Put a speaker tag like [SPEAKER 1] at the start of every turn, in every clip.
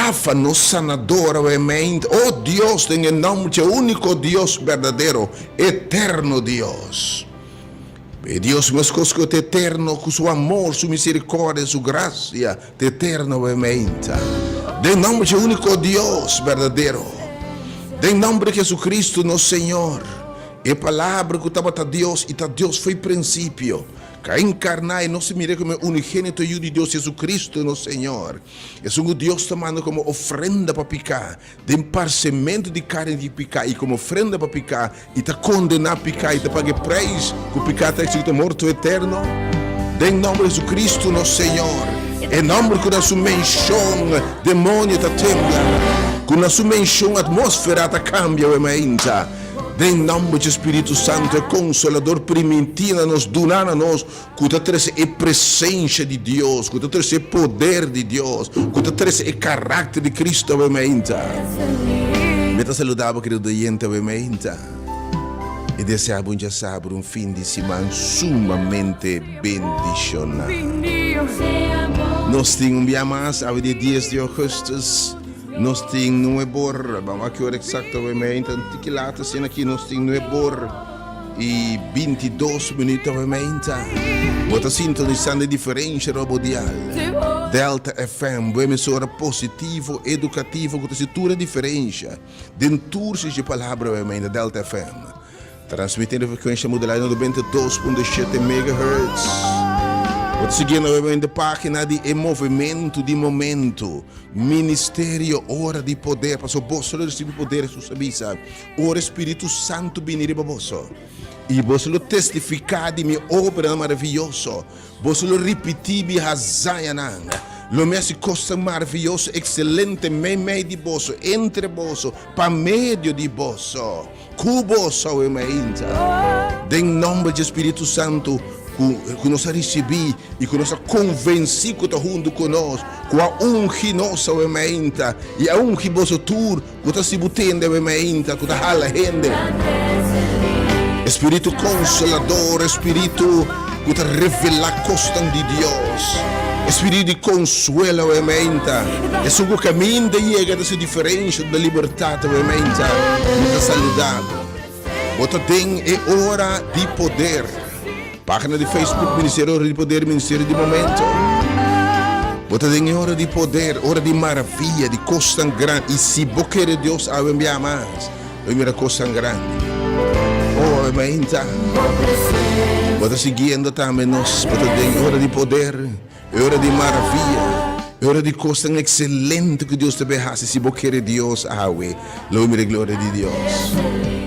[SPEAKER 1] Rafa, nos Sanador, awe mainta. O Dios, den e nòmber dje úniko Dios berdadero, eterno Dios. E Dios meskos ku ta eterno, ku su amor, su miserikòrdia, su grasia ta eterno awe mainta. Den nòmber dje úniko Dios berdadero, den nòmber di Jesucristo nos Señor, e Palabra ku tabata Dios i ta Dios fo'i prinsipio, ku a enkarná i nos a mir'é komo e unigénito Yu di Dios, Jesucristo nos Señor, esun ku Dios ta manda komo ofrenda pa piká, Den parsementu di karni di piká i komo ofrenda pa piká, i ta kondená piká i ta paga e preis ku piká ta eksigi, ta morto eterno. Den nòmber di Jesucristo nos Señor, e nòmber ku na su menshon demonio ta tembla, ku na su menshon atmósfera ta kambia awe mainta, den nòmber dje Spiritu Santu, e Konsolador primintí na nos, duná na nos, Ku ta trese e presensha di Dios, ku ta trese e poder di Dios, ku ta trese e karakter di Cristo awe meinta. Mi ta saluda bo, kerido oyente, awe meinta i desea bo un djasabra, un fin di siman sumamente bendishoná. Nos tin un bia mas awe di e dies di ougùstùs. Nos tin nuebor, ban wak ki ora eksakto awe meinta, un tiki laat asina aki nos tin nuebor. I bintidos minuut awe meinta. Bo ta sintonisando e diferensha riba bo dial. Delta FM, bo emisora positivo, edukativo ku ta hasi tur e diferensha den tur si dje palabra awe meinta. Delta FM, transmitiendo e frekuensha modulá di 92.7 megahertz. Bo ta siguiendo awe meinta e página di e movementu di momentu, Ministerio Ora di Poder, pasobra boso lo risibi poder, Hesus a bisa. Ora e Spiritu Santu bini riba boso, i boso lo testifiká di mi obranan maravioso, boso lo ripití mi hazañanan, lo mi hasi kosnan maravioso ekselente meimei di boso, entre boso, pa medio di boso, ku boso awe mainta. Den nòmber dje Spiritu Santu ku nos a risibí i ku nos a konvensí ku ta huntu ku nos, ku a ungi nos awe mainta i a ungi boso tur, Ku ta si bo tende awe mainta ku ta hala hende. E Spiritu Konsolador, e Spiritu ku ta revelá kosnan di Dios, e Spiritu di konsuelo awe mainta, esun ku kaminda yega ta hasi diferensha ta libertat awe mainta, mi ta saludá bo. Bo ta den e ora di poder. Página di Facebook Ministerio Ora di Poder Ministerio di Momento. Bo ta den e ora di poder, ora di maravia, di kosnan grandi. I si bo kere Dios awe bia mas, lo mira kosnan grandi. Oh, awe mainta. Bo ta siguiendo tambe nos. Bo ta den e ora di poder, e ora di maravia, e ora di kosnan ekselente ku Dios ta bay hasi. Si bo kere Dios awe, lo mira e gloria di Dios.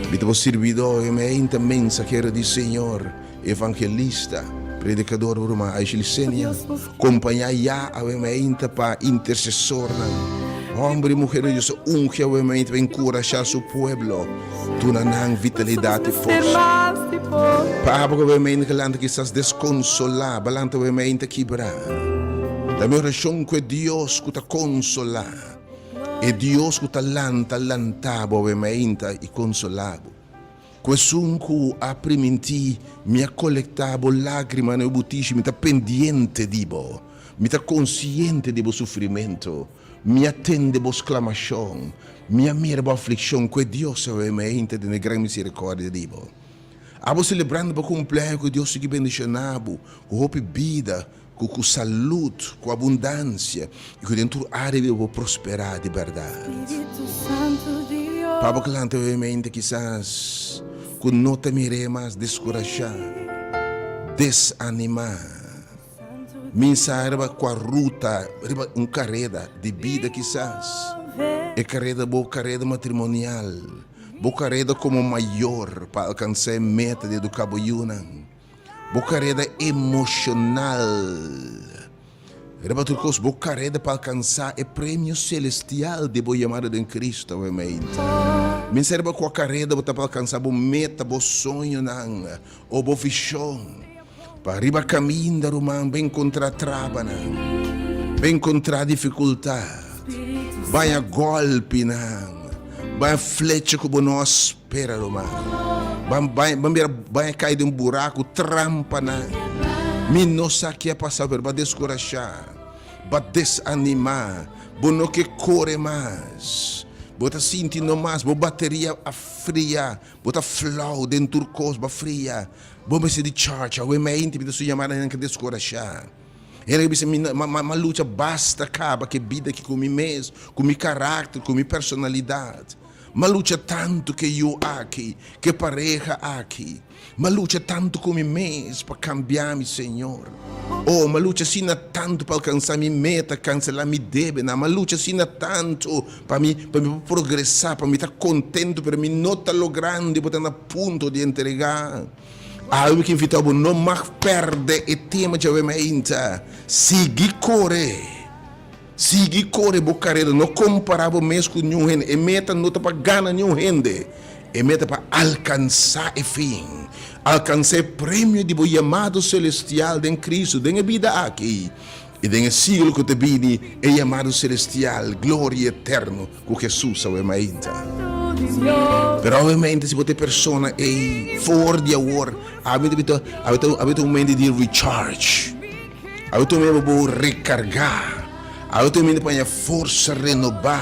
[SPEAKER 1] Mi ta bo sirbidó, awe mainta, mensahero di Señor. Evangelista, predikador ruman Aisha Licenia, kompañá ya awe mainta pa intersesornan, hòmber i muher di Dios a ungi awe mainta pa enkurashá su pueblo, duna nan vitalidat i forsa. Pa abo ku awe mainta ke lanta kisas deskonsolá, ba lanta awe mainta kibrá. Ta mi orashon ku e Dios ku ta konsolá, e Dios ku ta lanta lanta bo awe mainta i konsolá bo. Ku esun ku a primintí, Mi a kolektá bo lágrimanan i butishi, mi ta pendiente di bo, mi ta konsiente di bo sufrimentu, mi a tende bo sklamashon, mi a mira bo aflikshon, ku e Dios a wei mente den e gran miserikòrdia di bo. Abo selebrando bo kumpleaño, ku Dios sigui bendishoná bo ku hopi bida, Ku ku salud, ku abundansia i ku den tur área di bo prosperá di bèrdat. Pa bo klanta e mente kisas ku no ta mir'é mas deskurashá, desanimá. Minsa riba kua ruta, riba un kareda di bida kisas, e kareda bo kareda matrimonial, bo kareda komo mayor pa alkansá e meta di eduká bo yunan. Bo kareda emoshonal. Riba tur kos, bo kareda pa alkansá e premio selestial di bo yamada den Kristu awe meinta. Mensa riba kua kareda bo ta pa alkansá bo meta, bo soñonan o bo vishon. Pa riba kaminda, ruman, bo enkontrá trabanan, bo enkontrá difikultat, baña gòlpinan, baña flecha ku bo no a Pera ruman. Ban bai, ban bira bai kai den buraku, trampa nan. Mi no sa ke a pasa, pero ba deskurashá. B'a desanimá, bo no ke kore mas. Bo ta sinti no mas, bo bateria a fria, bo ta flou den tur kos, b'a fria. Bo mester di charge. Awe meinti mi ta su yamada hende ke deskurashá. Hende ke bisa mi m'a lucha basta kaba ke bida aki ku mi mes, ku mi karakter, ku mi personalidat. M'a lucha tantu ke yu aki, ke pareha aki. M'a lucha tantu ku mi mes pa kambia mi, Señor. Oh, m'a lucha asina tantu pa alkansá mi meta, kanselá mi debenan. M'a lucha asina tantu pa mi, pa mi por progresá, pa mi ta kontentu, pero mi no ta logrando i bo ta na punto di entregá. Awe mi ke invitá bo, no mag pèrdè e tema djawe mainta. Sigui kore. Sigui kore bo karera, no kompará bo mes ku niun hende. E meta no ta pa gana niun hende, e meta pa alkansá e fin, alkansá e premio di bo yamado selestial den Kristu den e bida aki i den e siglo ku ta bini, e yamado selestial, gloria eterno ku Hesus awe mainta. Pero awe mainta si bo ta e persona ei for di awor, awe ta awe ta un momento di recharge. Awe ta un bo rekargá. Awe ta un momento pa haña forsa renobá.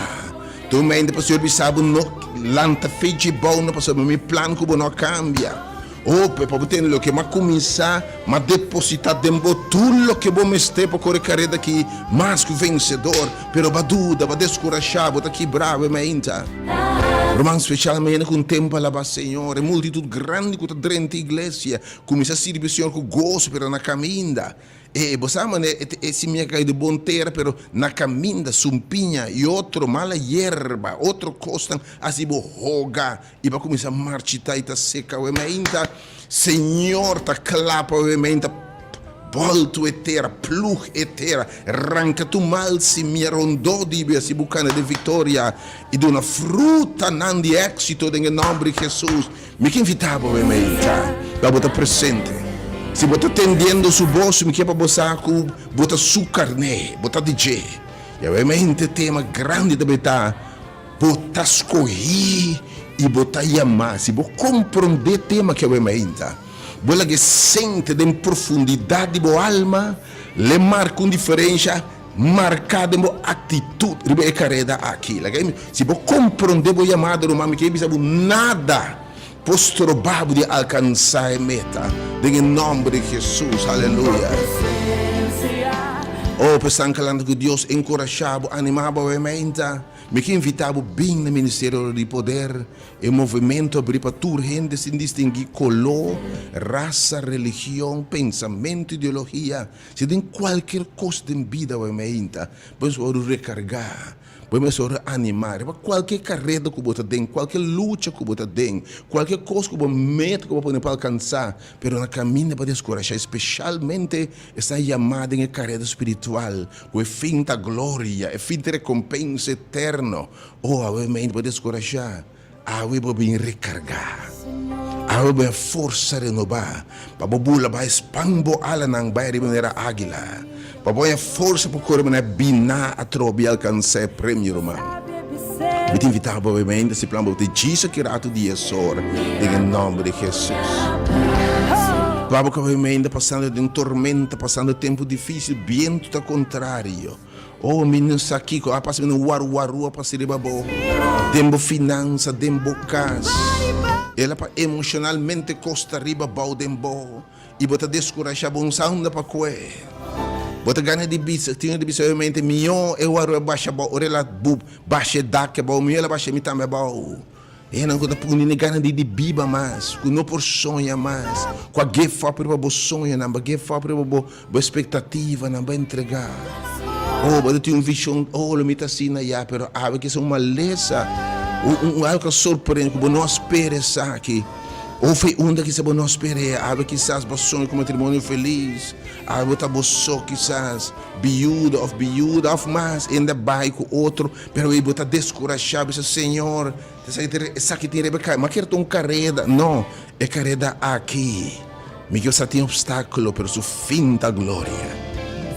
[SPEAKER 1] Ta un momento pa Señor bisa bo no lanta fe dje bou no pasobra mi plan ku bo no a kambia. Oh, pa bo tende loke m'a kuminsá, m'a depositá den bo tur loke bo mester pa kore kareda aki mas ku vensedor. Pero bo a duda, bo a deskurashá, bo ta kibrá awe mainta. Ruman, spesialmente ku un tempu a alabá Señor, e multitut grandi ku ta drenta iglesia, Kuminsá sirbi Señor ku goso, pero na kaminda. E, bo sa manera e, e simia kai den bon tera, pero na kaminda sumpiña i otro mala yerba, otro kosnan hasi bo hoga i bo a kuminsá marchitá i ta seka awe mainta. Señor ta kla pa awe mainta bòltu e tera, plug e tera, ranka tur mal simia rondó di bo i hasi bo kana den viktoria i duna frutanan di éksito den e nòmber di Hesus. Mi ke invitá bo meimei pa bo ta presente. Si bo ta tendiendo su bos, mi ke pa bo sa ku bo ta su karné, bo ta di dje. I awe mente tema grandi ta bai ta, Bo ta skohí i bo ta yamá. Si bo komprondé tema ki awe meinta, bo laga e sente den profundidat di bo alma, l'e marka un diferensha Marká den bo aktitut riba e kareda aki. Laga mi, si bo komprondé bo yamada, ruman, mi ke bisa bo nada por stroba bo di alkansá e meta. Den e nòmber di Hesus. Aleluya. Oh, p'esnan kalanta ku Dios enkurashá bo, animá bo awe meinta. Mi ke invitá bo bin na Ministerio Ora di Poder. E movementu abrí pa tur hende sin distinguí koló, rasa, religion, pensamentu, ideologia. Si den kualker kos den bida bo meinta, bo mester wòrdu rekargá, bo mester wòrdu animá riba kualke kareda ku bo ta den, kualke lucha ku bo ta den, kualke kos ku bo meta ku bo pone pa alkansá, pero na kaminda pa deskurashá, speshalmente esnan yamá den e kareda spiritual ku e fin ta gloria, e fin ta rekompensa eterno. O awe meinta bo deskurashá. Awe bo bin rekargá. Awe bo e forsa renobá pa bo bula bai span bo alanan bai riba manera águila, pa bo haña forsa pa kore manera biná atrobe i alkansá e premio, ruman. Mi ta invitá bo awe mainta si plan bo ta djis aki ratu di es ora den e nòmber di Hesus. Pa bo ku awe mainta pasando den tormenta, pasando tempu difísil, bientu ta kontrario. Oh, mi no sa kiko a pasa, mi no waru-waru a pasa riba bo, den bo finansa, den bo kas. El a pa emoshonalmente kosta riba bou den bo, i bo ta deskurashá, bo no sa unda pa kue. Bo ta gana di bisa, tin di bisa obviamente, mihó e waru a basha bou, ora el a basha e dak abou, mihó el a basha mi tambe abou. Hendenan ku ta pone ni gana di di biba mas, ku no por soña mas, ku a give up riba bo soñonan, bo a give up riba bo bo espektativanan, bo a entregá. Oh, bo ta tin un vishon, oh, lo mi ta asina ya, pero awe kisa un malesa, un un algu ku a sorprende ku bo no a spera esaki. Of e unda kisa bo no a spera e, awe kisas bo a soña ku matrimonio felis, awe bo ta bo so kisas, biuda of biuda of mas, hende a bai ku otro. Pero ei bo ta deskurashá, bisa, Señor, esaki tin riba e kaya. Mi a kere ta un kareda. No, e kareda aki, mi ke sa tin opstákulo, pero su fin ta gloria.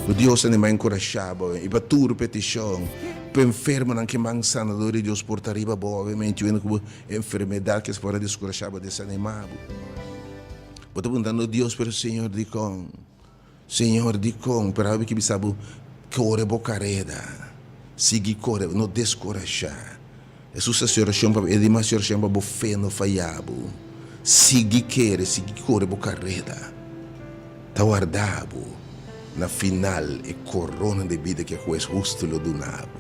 [SPEAKER 1] Ku Dios anima enkurashá bo i pa tur petishon, pa enfermonan ke man sanador di Dios por ta riba bo, obviamente, wende ku bo enfermedat ke por a deskurashá bo, desanimá bo. Bo ta puntando Dios, pero Señor, dikon? Señor, dikon? Pero awe ki bisa bo. Kore bo kareda. Sigui kore, no deskurashá. Hesus a hasi orashon pa bo, e di mas hasi orashon pa bo fe no faya bo. Sigui kere, sigui kore bo kareda. Ta warda bo na final e korona di bida ku e Hues hustu lo duna bo.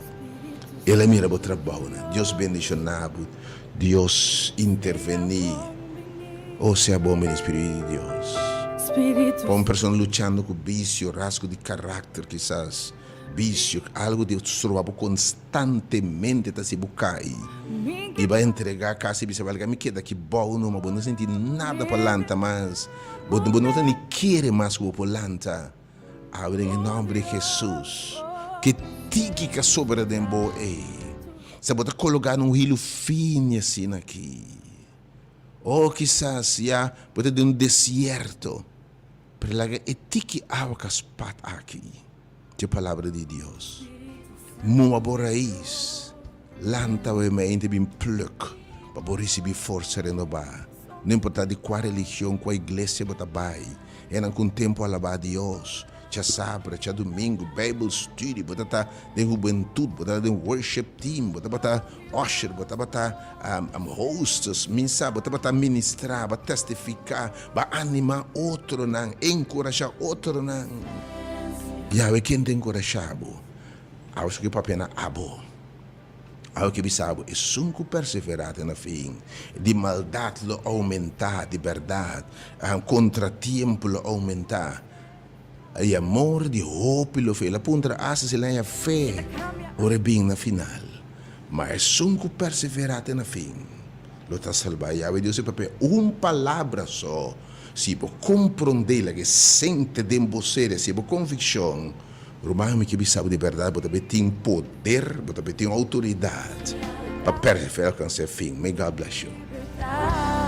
[SPEAKER 1] El a mira bo trabounan. Dios bendishoná bo. Dios intervení. Oh, sea bon bini Spiritu di Dios. Pa un persona luchando ku bisio, rasgo di karakter kisas, bisio, algu di stroba bo konstantemente ta hasi bo kai i bo a entregá kasi bisa balga mi keda aki bou numa, bo no sinti nada pa lanta mas, bo no ta ni kere mas ku bo por lanta. Awe den e nòmber di Hesus, ke tiki ka sobra den bo ei, sa bo ta kologá na un hilu fini asina aki. O kisas ya bo ta den un desierto, pero laga e tiki awa ka spat aki, dje Palabra di Dios. Mua bo rais, lanta awe mente bin pluk pa bo risibí forsa renobá. No importá di kua religion, kua iglesia bo ta bai, enan ku un tempu alabá Dios, djasabra, djadumingu, Bijbel study, bo ta ta den hubentut, bo ta ta den worship team, bo tabata usher, bo tabata hostess, mi sa, bo tabata ministrá, bo a testifiká, bo a animá otronan, enkurashá otronan. Yahweh ken ta enkurashá bo? Awe su ke papia na abo. Awe ke bisa bo, esun ku perseverá te na fin, di maldat lo oumentá, di bèrdat, kontratiempo lo oumentá, i amor di hopi lo fe. El a puntra asta si el a haña fe ora e bin na final. Ma esun ku perseverá te na fin lo ta salbá. Yahweh Dios e papia un palabra so, si bo komprondé, laga e sente den bo ser, si e bo konvikshon. Ruman, mi ke bisa bo di bèrdat, bo ta bay tin poder, bo ta bay tin outoridat pa pèrsevera alkansa e fin. May God bless you.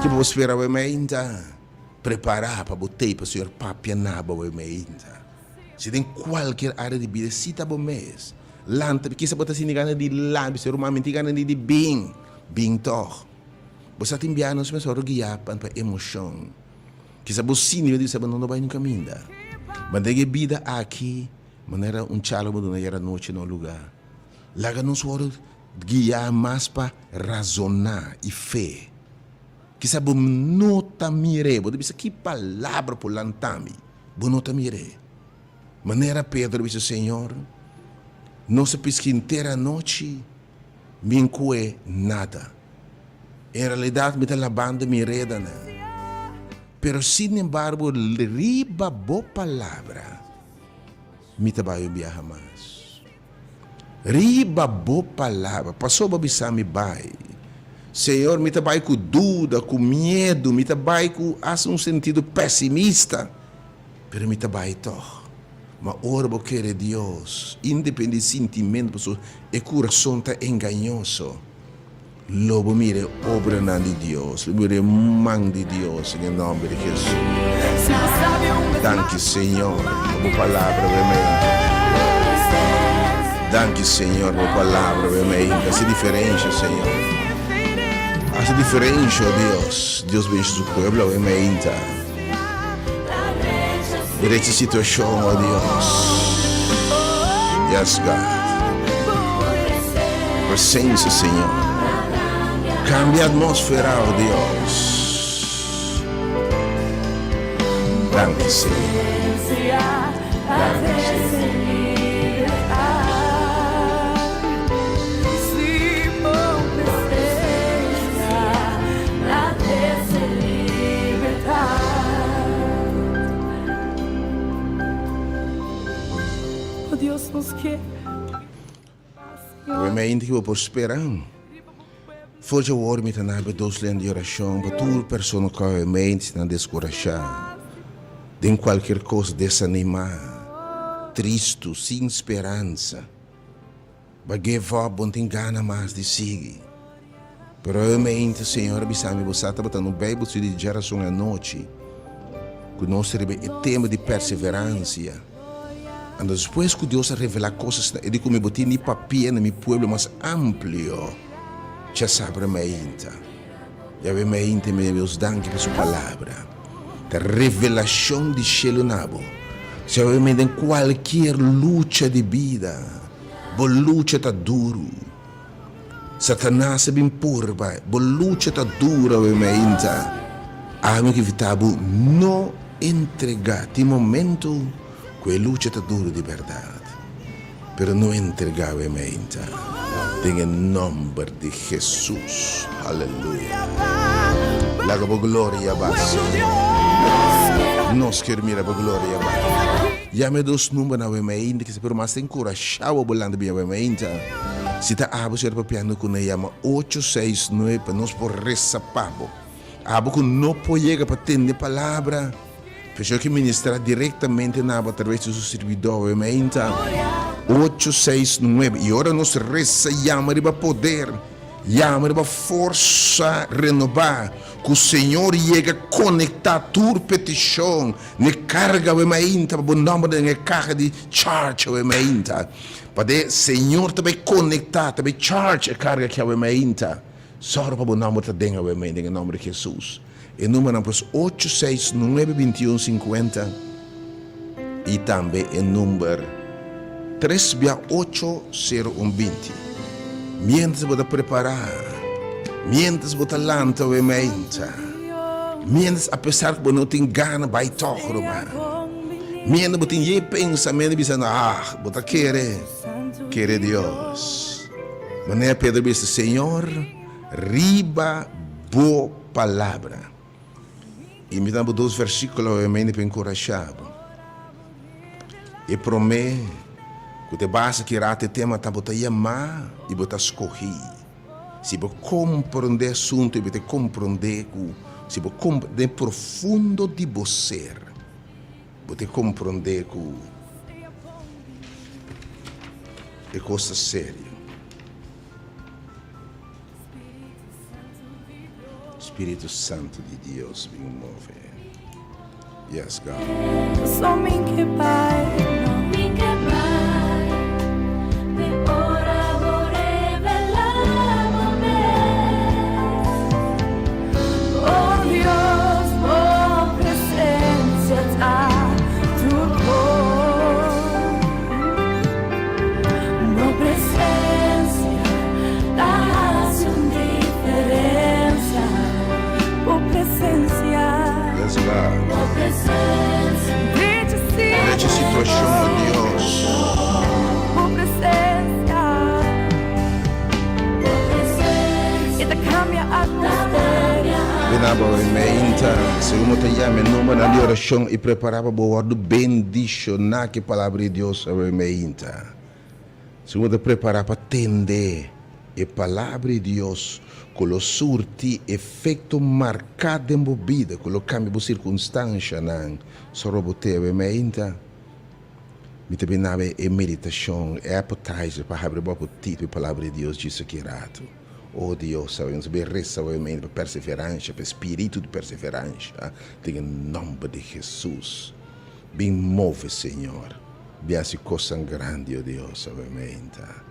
[SPEAKER 1] Ke bo spera awe meinta? Prepará pa bo tei pa Señor papia na bo awe meinta. Si den kualkier área di bida, si ta bo mes. Lanta, kisa bo ta sinti gana di lanta, bisa, Ruman, mi tin gana di di bin. Bin tòg. Bo sa tin biaha nos mes ora guiá pa emoshon. Kisa bo sinti mi di bisa bo no bai nunca minda. Ma den e bida aki, manera un charla bo duna ayer anochi na un luga, laga nos wòrdu guiá mas pa razoná i fe. Kisa bo no ta mir'é, bo ta bisa ki palabra por lanta mi, bo no ta mir'é. Manera Pedro a bisa, Señor, nos a piska henter anochi, mi nkue nada. En realidad mi ta labando mi redanan. Pero sin embargo riba bo palabra mi ta bai un biaha mas. Riba bo palabra, pasobra bo bisa mi bai. Señor, mi ta bai ku duda, ku miedu, mi ta bai ku hasta un sentido pesimista, pero mi ta bai tog. Ma ora bo kere Dios, independi di sintimento, pasobra e kurason ta engañoso. Lo bo mira e obranan di Dios, lo bo mira e man di Dios den e nomber di Jesus. Danki Señor pa bo palabra awe mainta. Danki Señor pa bo palabra awe mainta. Hasi diferensha Señor. Hasi diferensha, oh Dios. Dios bendici su pueblo awe mainta. Derecha situacion, oh Dios. Yes, God. Presencia, Señor. Cambia atmósfera, oh Dios. Danki, Señor. Danki, Señor. Awe mainta ki bo por spera. For dje awor mi ta nabe dos lin di orashon pa tur persona ku awe mainta si nan deskurashá den kualkier kos, desanimá, tristu, sin speransa. Ba give up, bo no tin gana mas di sigui. Pero awe mainta Señor a bisa mi, bo sa tabata no Bijbel study di djarason anochi ku nos ta riba e tema di perseverancia. Anto despues ku Dios a revela cosas na e di ku mi bo tin di papia na mi pueblo mas amplio djasabra mainta. I awe mainta mi Dios danki pa su palabra. Ta revelashon di shelu na bo. Si awe mi den kualkier lucha di bida, bo lucha ta duru. Satanas a bin purba, bo lucha ta duru awe mainta. Ami ke invita bo no entrega. Tin momento ku e lucha ta duru di bèrdat, pero no entrega awe mainta. Den e nòmber di Hesus. Aleluya. Laga bo gloria ba, Señor. Nos kier mira bo gloria ba. Yama e dos numbernan awe mainta, kisa pero mas ta enkurashá bo bolanta bin awe mainta. Si ta abo ser papiando ku nan yama ocho seis nuebe pa nos por resa pa bo. Abo ku no por yega pa tende palabra, Señor ke ministrá direktamente na abo atraves di su sirbidó awe mainta. Ocho seis nuebe i ora nos resa yama riba poder, yama riba forsa renobá ku Señor yega konektá tur petishon n'e karga awe mainta pa bo nòmber den e kaha di charge awe mainta. Pa de Señor ta bai konektá, ta bai charge e karga aki awe mainta. Sòru pa bo nòmber ta den awe mainta den e nòmber di Hesus. E numbernan pues ocho seis nuebe bintiun sinkuenta i tambe e number tres bia ocho sero un binti. Miéntras bo ta prepará, miéntras bo ta lanta awe mainta, miéntras apesar ku bo no tin gana bai tòg ruman, miéntras bo tin yei pensamentu bisa ah bo ta kere, kere Dios. Manera Pedro a bisa, Señor, riba bo palabra. I mi ta bo dos versíkulo awe pa enkurashá bo. E promé ku ta e base ki ratu e tema ta bo ta yamá i bo ta skohí. Si bo komprondé asuntu i bo ta komprondé ku si bo komprondé den profundo di bo ser, bo ta komprondé ku e kos ta serio. Spiritu Santu di Dios bin move. Yes God.
[SPEAKER 2] So mi ke bai, no.
[SPEAKER 3] Mi ke bai, te ora bo revelá bo mes.
[SPEAKER 2] Oh Dios, bo presencia ta tur kos. Bo presencia ta hasi un diferencia. Bo presencia.
[SPEAKER 1] Yes, God.
[SPEAKER 3] Bo presencia.
[SPEAKER 1] Drecha situacion, oh Dios.
[SPEAKER 2] Bo presencia.
[SPEAKER 3] Bo presencia.
[SPEAKER 2] E ta cambia atmosfera.
[SPEAKER 1] Bina bo e meinta, segun bo ta yama e nombernan di oracion i prepara pa bo wordo bendiciona cu e Palabra di Dios awe meinta. Segun bo ta prepara pa tende e Palabra di Dios cu lo surti efecto marca den bo bida, cu lo cambia bo circunstancianan, soro bo te awe meinta. Mi ta bini awe e meditacion, e appetizer pa habri bo apetit pa e Palabra di Dios djis aki rato. O Dios, awe nos ta resa awe meinta pa perseverancia, pa e spiritu di perseverancia, den e nomber di Jesus. Bin move, Señor. Bin haci cosnan grandi, o Dios, awe meinta.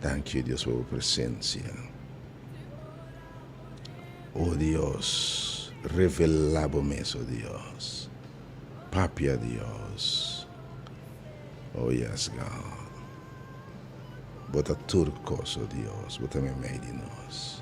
[SPEAKER 1] Danki, o Dios, pa bo presencia. O Dios, revela bo mes, o Dios. Papia, Dios. Oh, yes, God. Bo ta tur cos, o Dios. Bo ta meimei di nos.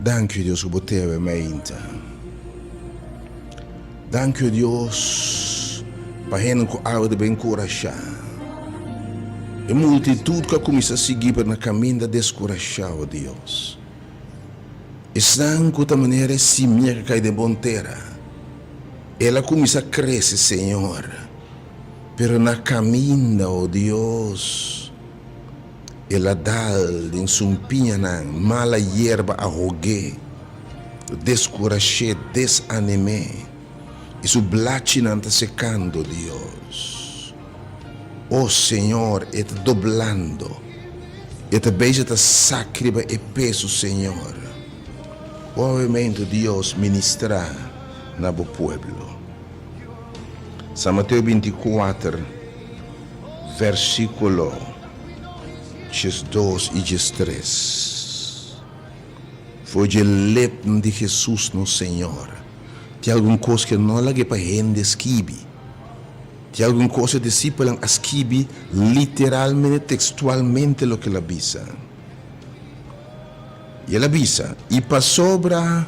[SPEAKER 1] Danki Dios ku bo tebe mainta. Danki Dios pa hende ku awe ta ben kurashá. E multitut ku a kuminsá sigui pero na kaminda deskurashá, o Dios. Esnan ku ta manera e simia ku kai den bon tera, el a kuminsá krese, Señor, pero na kaminda, o Dios, el a dal den sumpiñanan, mala yerba a hog'é, deskurash'é, desanim'é, i su blachinan ta sekando, Dios. O Señor, e ta doblando. E ta bezig ta sak riba e peso, Señor. Obviamente Dios ministra na bo pueblo. San Mateo 24, versículo 12 i 13. For dje lepnan di Jesus nos Señor. Tin algun kos ku no a lag'é pa hende skibi. Tin algun kos e disipelnan a skibi literalmente, tekstualmente loke el a bisa. I el a bisa, I pasobra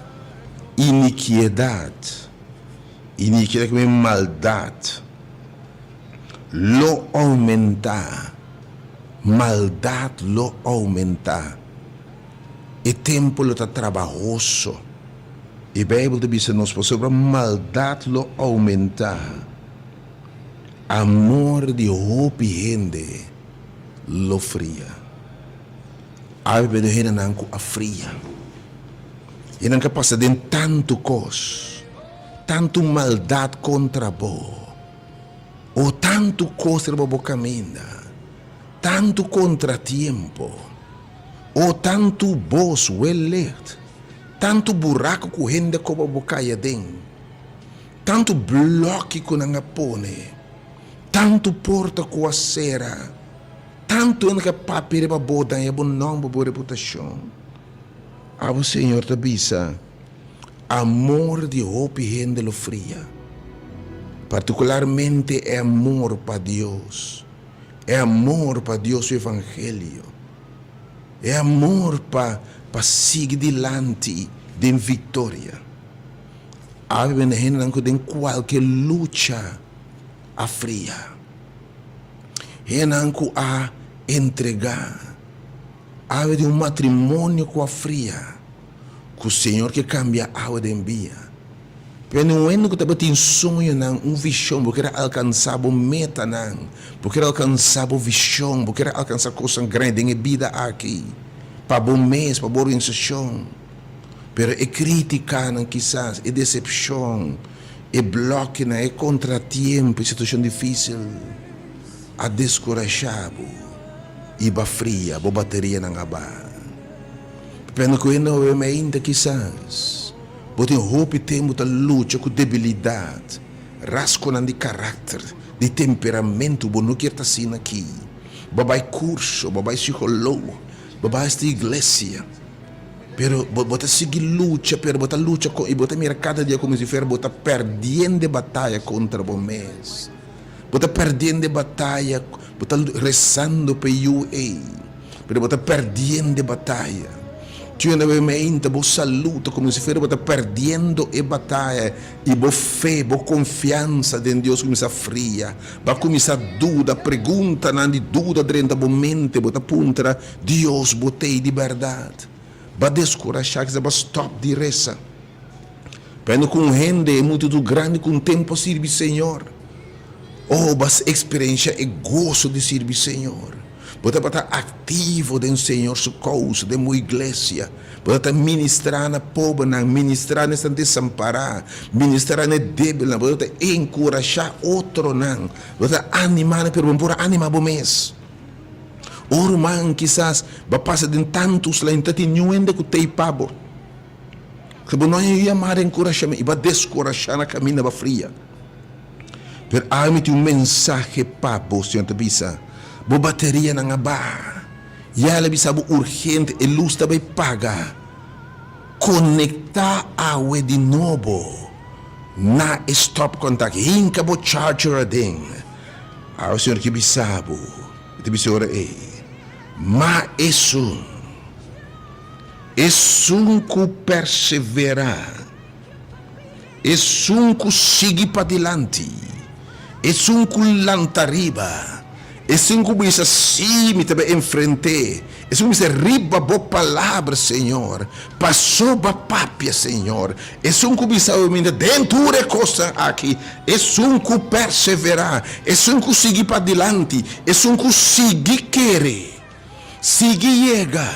[SPEAKER 1] inikiedat, inikiedat ku maldat, lo oumentá, maldat lo oumentá. E tempu lo ta trabahoso. E Bijbel ta bisa nos pasobra maldat lo oumentá, amor di hopi hende lo fria. Awe bende hendenan ku a fria. Hendenan ku a pasa den tantu kos, tantu maldat kontra bo, o tantu kos riba bo kaminda, tantu kontratiempo. O tantu bos wellicht, tantu buraku ku hende koba bo kai aden, tantu bloki ku nan a pone, tantu porta ku a sera, tantu hende ku a papia riba bo daña bo nòmber, bo reputashon. Abo Señor ta bisa, Amor di hopi hende lo fria, partikularmente e amor pa Dios. E amor pa Dios su evangelio, e amor pa pa sigui dilanti den victoria. Awe bende hendenan cu den cualke lucha a fria, hendenan cu a entrega, awe den un matrimonio cu a fria, cu Señor ke cambia awe den bia. Pero un hende ku tabatin soñonan, un vishon, bo kier a alkansá bo metanan, bo kier a alkansá bo vishon, bo kier a alkansá kosnan grandi den e bida aki, pa bo mes, pa bo organisashon. Pero e krítikanan kisas, e desepshon, e blòkenan, e kontratiempo, e situashon difísil a deskurashá bo i bo a fria, bo baterianan a baha. Pero ku hende hopi ainda kisas. Bo tin hopi tempu ta lucha ku debilidat, rasgonan di karakter, di temperamentu. Bo no kier ta asina aki. Bo a bai kurso, bo a bai psikologo, bo a bai hasta iglesia, pero bo bo ta sigui lucha, pero bo ta lucha kon i bo ta mira kada dia komo si fuera bo ta pèrdiendo e bataya kontra bo mes. Bo ta pèrdiendo e bataya, bo ta resando pa e yu ei, pero bo ta pèrdiendo e bataya. Tjuna bo meinta, bo salú ta komo si fuera bo ta pèrdiendo e bataya i bo fe, bo konfiansa den Dios kuminsá fria. Bo a kuminsá duda, preguntanan di duda drenta bo mente, bo ta puntra, Dios, bo t'ei di bèrdat? Bo a deskurashá, kisas bo a stòp di resa. Pende ku un hende e multitud grandi ku un tempu a sirbi Señor. Oh, bo a eksperensha e goso di sirbi Señor. Bo tabata aktivo den Señor su kousa, den bo iglesia. Bo tabata ministrá na pobernan, ministrá na esnan desampará, ministrá na e débilnan. Bo tabata enkurashá otronan. Bo tabata animá nan, pero bo no por a animá bo mes. Oh, ruman, kisas bo a pasa den tantu sla i no ta tin niun hende ku t'ei pa bo. Ke bo no a yama den kurashamentu, i bo a deskurashá na kaminda bo a fria. Pero awe mi tin un mensahe pa bo, Señor ta bisa, Bo baterianan a baha. Ya el a bisa bo urgente, e lus ta bai paga. Konektá awe di nobo na e stòpkòntak. Hinka bo charger aden. Awe Señor ke bisa bo, e ta bisa e ora ei, Ma esun. Esun ku perseverá, esun ku sigui padilanti, esun ku lanta riba, esun ku bisa, Sí, mi ta bai enfrent'é, esun ku bisa, Riba bo palabra, Señor, pasobra papia, Señor, esun ku bisa mi ta den tur e kosnan aki, esun ku perseverá, esun ku sigui padilanti, esun ku sigui kere. Sigui yega,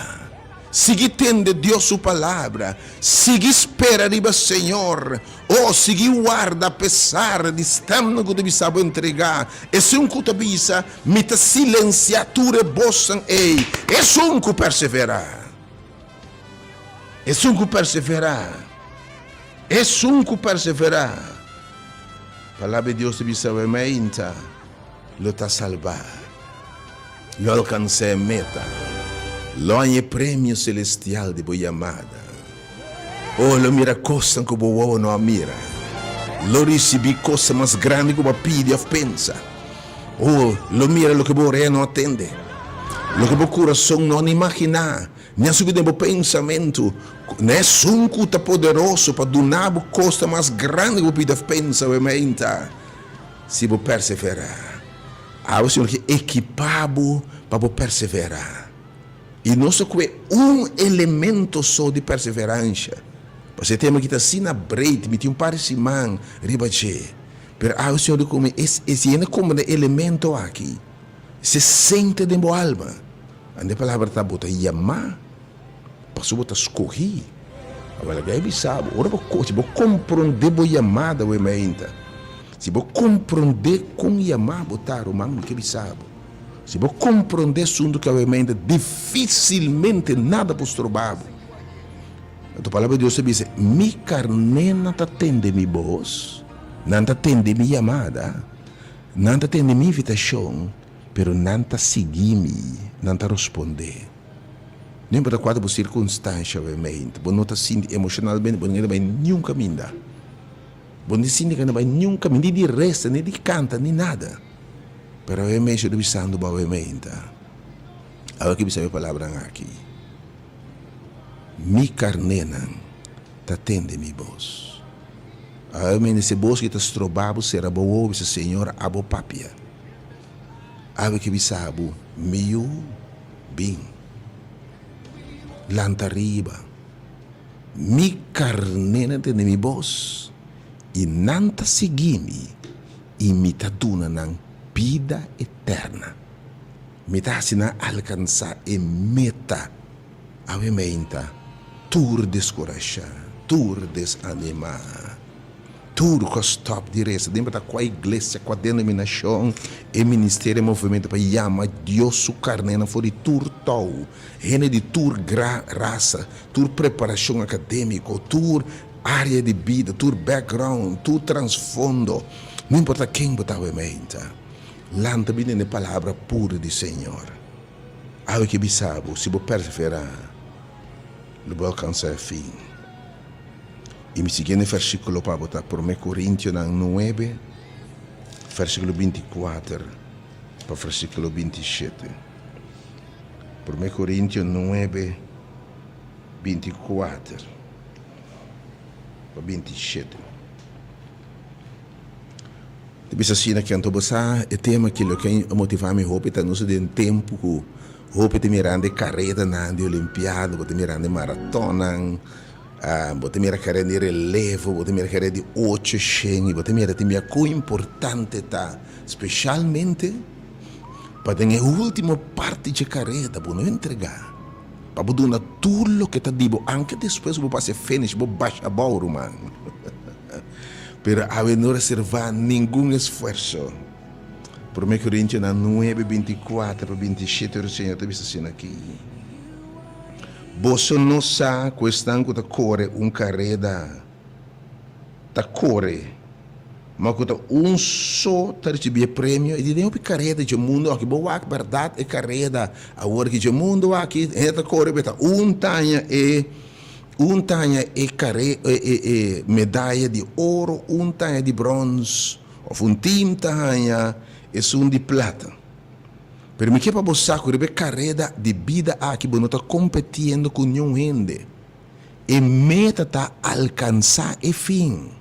[SPEAKER 1] sigui tende Dios su palabra, sigui spera riba Señor. Oh, sigui warda apesar di stemnan ku ta bisa bo entregá. Esun ku ta bisa, Mi ta silensiá tur e bosnan ei. Esun ku perseverá. Esun ku perseverá. Esun ku perseverá. Palabra di Dios ta bisa bo e meinta lo ta salbá. Lo alkansá e meta. Lo haña e premio selestial di bo yamada. Oh, lo mira kosnan ku bo wowo no a mira. Lo risibí kosnan mas grandi ku bo a pidi òf pensa. Oh, lo mira loke bo orea no a tende, loke bo kurason no a ni imaginá, ni a subi den bo pensamentu. Na esun ku ta poderoso pa duna bo kosnan mas grandi ku bo pidi òf pensa, bo meinta, si bo perseverá. Awe Señor ke ekipá bo pa bo perseverá. I nos ta kue un elemento so di perseveransha. Pasobra e tema aki ta asina breed, mi tin un par di siman riba dje. Pero awe Señor di ku mi, e si hende komprende e elemento aki, se sente den bo alma. Anda e palabra ta, bo ta yamá pasobra bo ta skohí. Awor laga e bisa bo, ora bo si bo komprondé bo yamada awe mainta, si bo komprondé kon yamá bo ta, ruman, mi ke bisa bo, Si bo komprondé asuntu ku awe meinta, difisilmente nada por stroba bo. Anto Palabra di Dios ta bisa, Mi karnénan ta tende mi bos, nan ta tende mi yamada, nan ta tende mi invitashon, pero nan ta sigui mi, nan ta rospondé. No importa kua ta bo sirkunstansha awe meinta, bo no ta sinti emoshonalmente, bo no keda bai niun kaminda. Bo no ta sinti ku no bai niun kaminda, ni di resa, ni di kanta, ni nada. Pero awe mes yo ta bisando bo awe meinta. Awe ke bisa mi palabranan aki, Mi karnénan ta tende mi bos. Awe meinta si e bos ki ta stroba bo sera bo wowo bisa, Señor, abo papia. Awe ke bisa bo, Mi yu, bin. Lanta riba. Mi karnénan tende mi bos i nan ta sigui mi. I mi ta duna nan bida eterna. Mi ta hasi nan alkansá e meta. Awe meinta, tur deskurashá, tur desanimá, tur ku a stòp di resa, den bata kua iglesia, kua denominashon, e ministerio, e movementu pa yama Dios su karnénan for di tur tou, hende di tur rasa, tur preparashon akadémiko, tur Área di bida, tur background, tur transfondo, no importa ken bo ta awe meinta, lanta bini na e palabra puru di Señor. Awe ke bisa bo, si bo perseverá, lo bo alkansa e fin. I mi siguiente versíkulo pa bo ta Promé Korintionan nuebe, versíkulo binti kuater pa versíkulo binti shete. Promé Korintio nuebe, binti kuater. Pa 27. Ta bisa asina ke anto bo sa e tema ki loke a motiva mi hopi ta nos den tempu ku hopi ta mirando e karedanan di olimpiada, bo ta mirando e maratonnan, bo ta mira kareda di relevo, bo ta mira kareda di ocho shen i bo ta mira tambe kon importante ta speshalmente pa den e ultimo parti dje kareda bo no entrega. Pa bo duna tur loke ta di bo, anke despues ku bo pasa e finish, bo basha abou, ruman. Pero awe no reservá ningun esfuerso. Promé Korintionan nuebe, 24 pa 27, ora Señor ta bisa asina aki, Boso no sa ku esnan ku ta kore un kareda ta kore, Ma ku ta un so ta ricibi e premio, i di den hopi kareda dje mundu aki, bo wak bèrdat e kareda awor aki dje mundu aki, hende ta kore beta un taña e un taña e kare e e e medaya di oro, un taña di brons, òf un tim ta haña esun di plata. Pero mi ke pa bo sa ku riba e kareda di bida aki bo no ta kompetiendo ku niun hende. E meta ta alkansá e fin.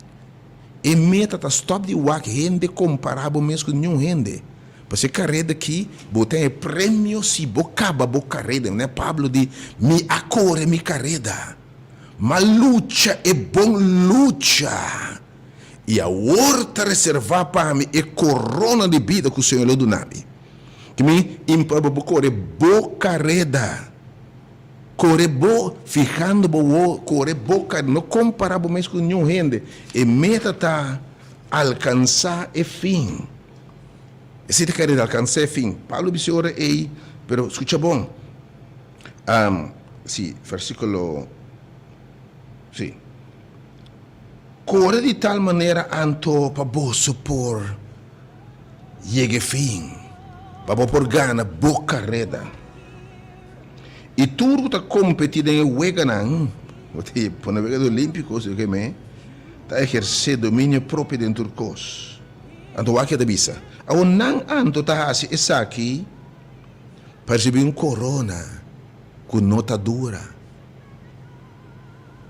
[SPEAKER 1] E meta ta stòp di wak hende kompará bo mes ku niun hende. Pasobra e kareda aki bo ta e premio si bo kaba bo kareda. Manera Pablo di, Mi a kore mi kareda, m'a lucha e bon lucha, i awor ta reservá pa mi e korona di bida ku Señor lo duna mi. Ki mi impa bo kore bo kareda. Kore bo fihando bo wowo, kore bo kar, no kompará bo mes ku niun hende. E meta ta alkansá e fin. Esei ta kere alkansá e fin. Pablo bisa e ora ei, pero skucha bon, si, versíkulo, si. Kore di tal manera anto pa boso por yega e fin, pa bo por gana bo kareda. I tur ku ta kompetí den e weganan, bo ta pone wega di olímpiko, si ke me, ta ehersé dominio propio den tur kos. Anto wak e ta bisa, Awor nan anto ta hasi esaki pa risibí un korona ku no ta dura.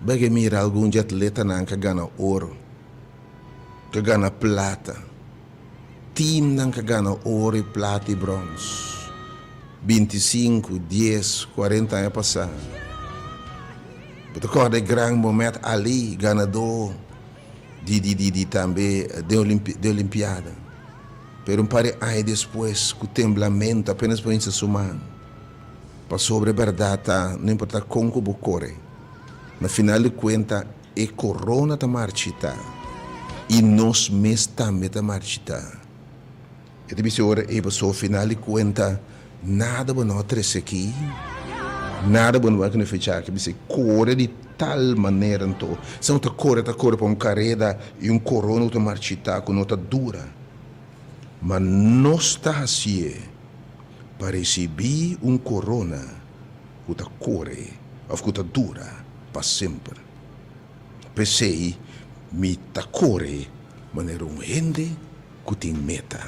[SPEAKER 1] Bo a mira algun dje atletanan ka gana oro, ka gana plata, teamnan ka gana oro i plata i brons, bintisinku, dies, kuarenta aña pasá. Bo ta kòrda e gran Mohamed Ali, ganadó di di di di tambe den den olimpiada. Pero un par di aña despues, ku temblamentu apenas por hincha su man. Pasobra e bèrdat ta, no importá kon ku bo kore, na final di kuenta e korona ta marchitá i nos mes tambe ta marchitá. E ta bisa ora ei pasobra final di kuenta nada bo no a trese aki, nada bo no bai kende fecha aki. Bisa kore di tal manera anto, si no ta kore ta kore pa un kareda i un korona ku ta marchitá ku no ta dura. Ma nos ta hasié pa risibí un korona ku ta kore òf ku ta dura pa semper. P'esei mi ta kore manera un hende ku tin meta.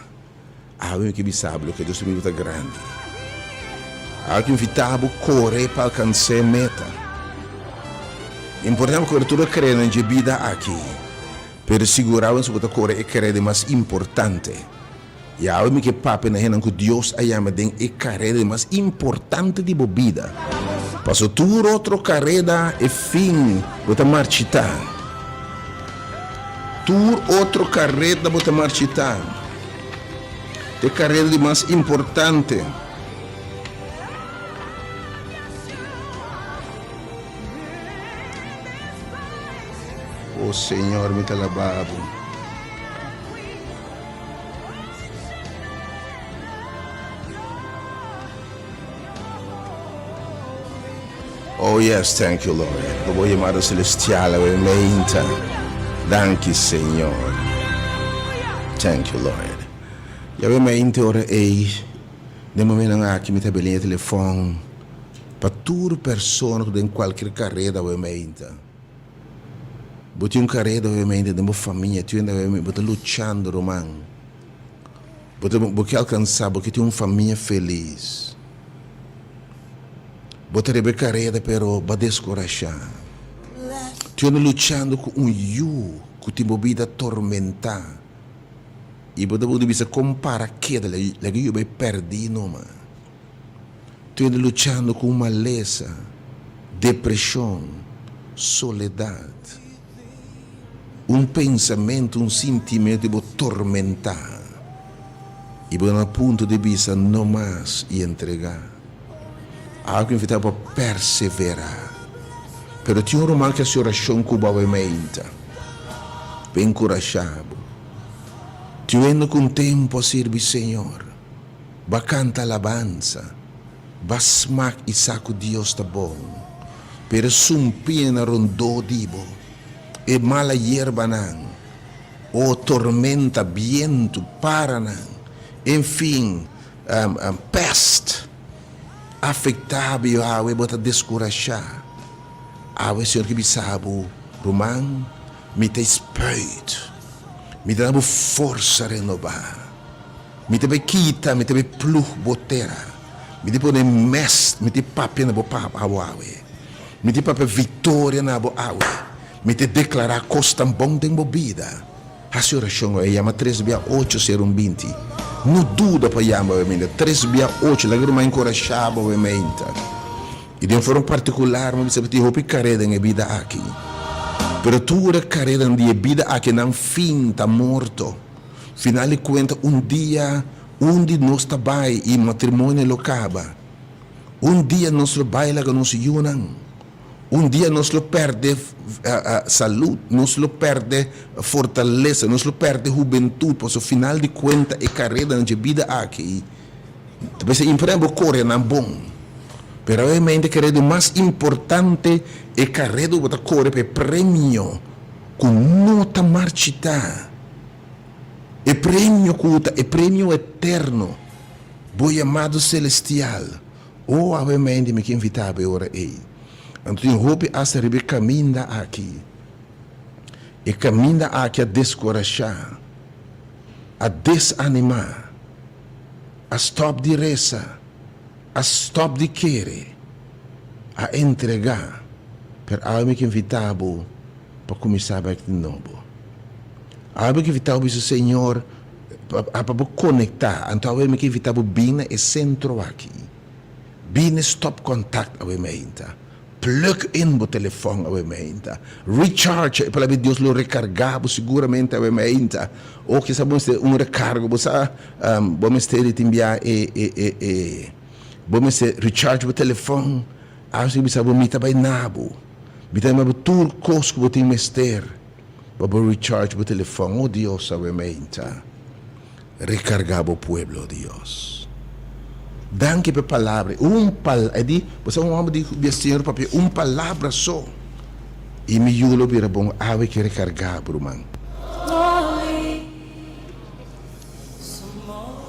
[SPEAKER 1] Awe mi ke bisa bo loke Dios ta biba ta grandi. Awe ke invitá bo kore pa alkans'é meta. Importante pa kore tur e karenan dje bida aki, pero sigurá bo ku bo ta kore e karera di mas importante. Yahweh mi ke papia na hennan ku Dios a yama den e kareda di mas importante di bo bida. Paso tur otro kareda e fin bo ta marchitá. Tur otro kareda bo ta marchitá. E kareda di mas importante. O Señor mi ta alabá bo. Oh yes, thank you Lord. Pa bo yamada celestial awe meinta. Danki Señor. Thank you Lord. Yawe meinta ora ei, den momentonan aki mi ta beliña telefon pa tur persona ku den kualkier kareda awe meinta. Bo tin un kareda obviamente den bo famia, tin un bo ta luchando ruman. Bo ta bo ke alkansa, bo ke tin un famia felis. Bo ta riba e kareda pero bo a deskurashá. Tin un luchando ku un yu ku tin bo bida tormentá i bo ta bo bisa kon para keda laga e yu bai pèrdí numa. Tin luchando ku un malesa, depreshon, soledat, un pensamentu, un sintimentu di bo tormentá i bo na punto di bisa no mas i entregá. Awe ku invitá bo pa perseverá. Pero tin un ruman ku hasi orashon ku bo awe meinta pa enkurashá bo. Tin un hende ku un tempu a sirbi Señor. Ba kanta alabansa, ba smak i sa ku Dios ta bon. Pero e sumpiñanan rondó di bo, e mala yerbanan, o tormenta, bientu, paranan, enfin, pèst, afektá bo i awe bo ta deskurashá. Awe Señor ke bisa bo, Ruman, mi ta spuit, mi ta duna bo forsa renobá. Mi ta bai kita, mi ta bai plug bo tera. Mi ta pone mest, mi ta papia na bo abo awe. Mi ta papia victoria na bo awe. Mi ta declara cosnan bon den bo bida. Haci oracion awe, yama tres bia ocho sero un binti. No duda pa yama awe meinta, tres bia ocho, laga ruman encorasha bo awe meinta. I den forma particular mi bisa bo tin hopi careda den e bida aki. Pero tur e caredanan di e bida aki nan fin ta morto. Final di kuenta un dia un di nos ta bai i matrimonio lo kaba. Un dia nos lo bai laga nos yunan. Un dia nos lo perde salud, nos lo perde fortalesa, nos lo perde hubentud, pasobra final di cuenta e caredanan dje bida aki ta bisa imprenta bo core nan bon. Pero obviamente e careda mas importante, e careda cu bo ta core pa e premio cu no ta marchita, e premio cu ta e premio eterno, bo yamado celestial. Oh, obviamente mi ke invita bo e ora ey. Anto tin hopi asta riba e caminda aki. E caminda aki a descorasha, a desanima, a stop di resa, a stop di kere, a entrega. Pero awe mi ke invita bo pa cuminsa bek di nobo. Awe mi ke invita bo bisa, Señor, pa bo conecta. Anto awe mi ke invita bo bin na e centro aki. Bini stop contact awe meinta. Plug in bo telefon awe meinta. Recharge e palabra di Dios lo recarga bo seguramente awe meinta. O kisa bo mester un recargo, bo sa bo mester di tin bia e e e e bo mester recharge bo telefon. Awe si bisa bo mi ta bai na bo. Mi ta duna bo tur cos cu bo tin mester pa bo recharge bo telefon. O Dios awe meinta. Recarga bo pueblo, Dios. Danki pa e palabra. Un pal, e di, bo sa un homber di di e Señor papia un palabra so y mi yu lo bira bon. Awe ke recarga bo, ruman.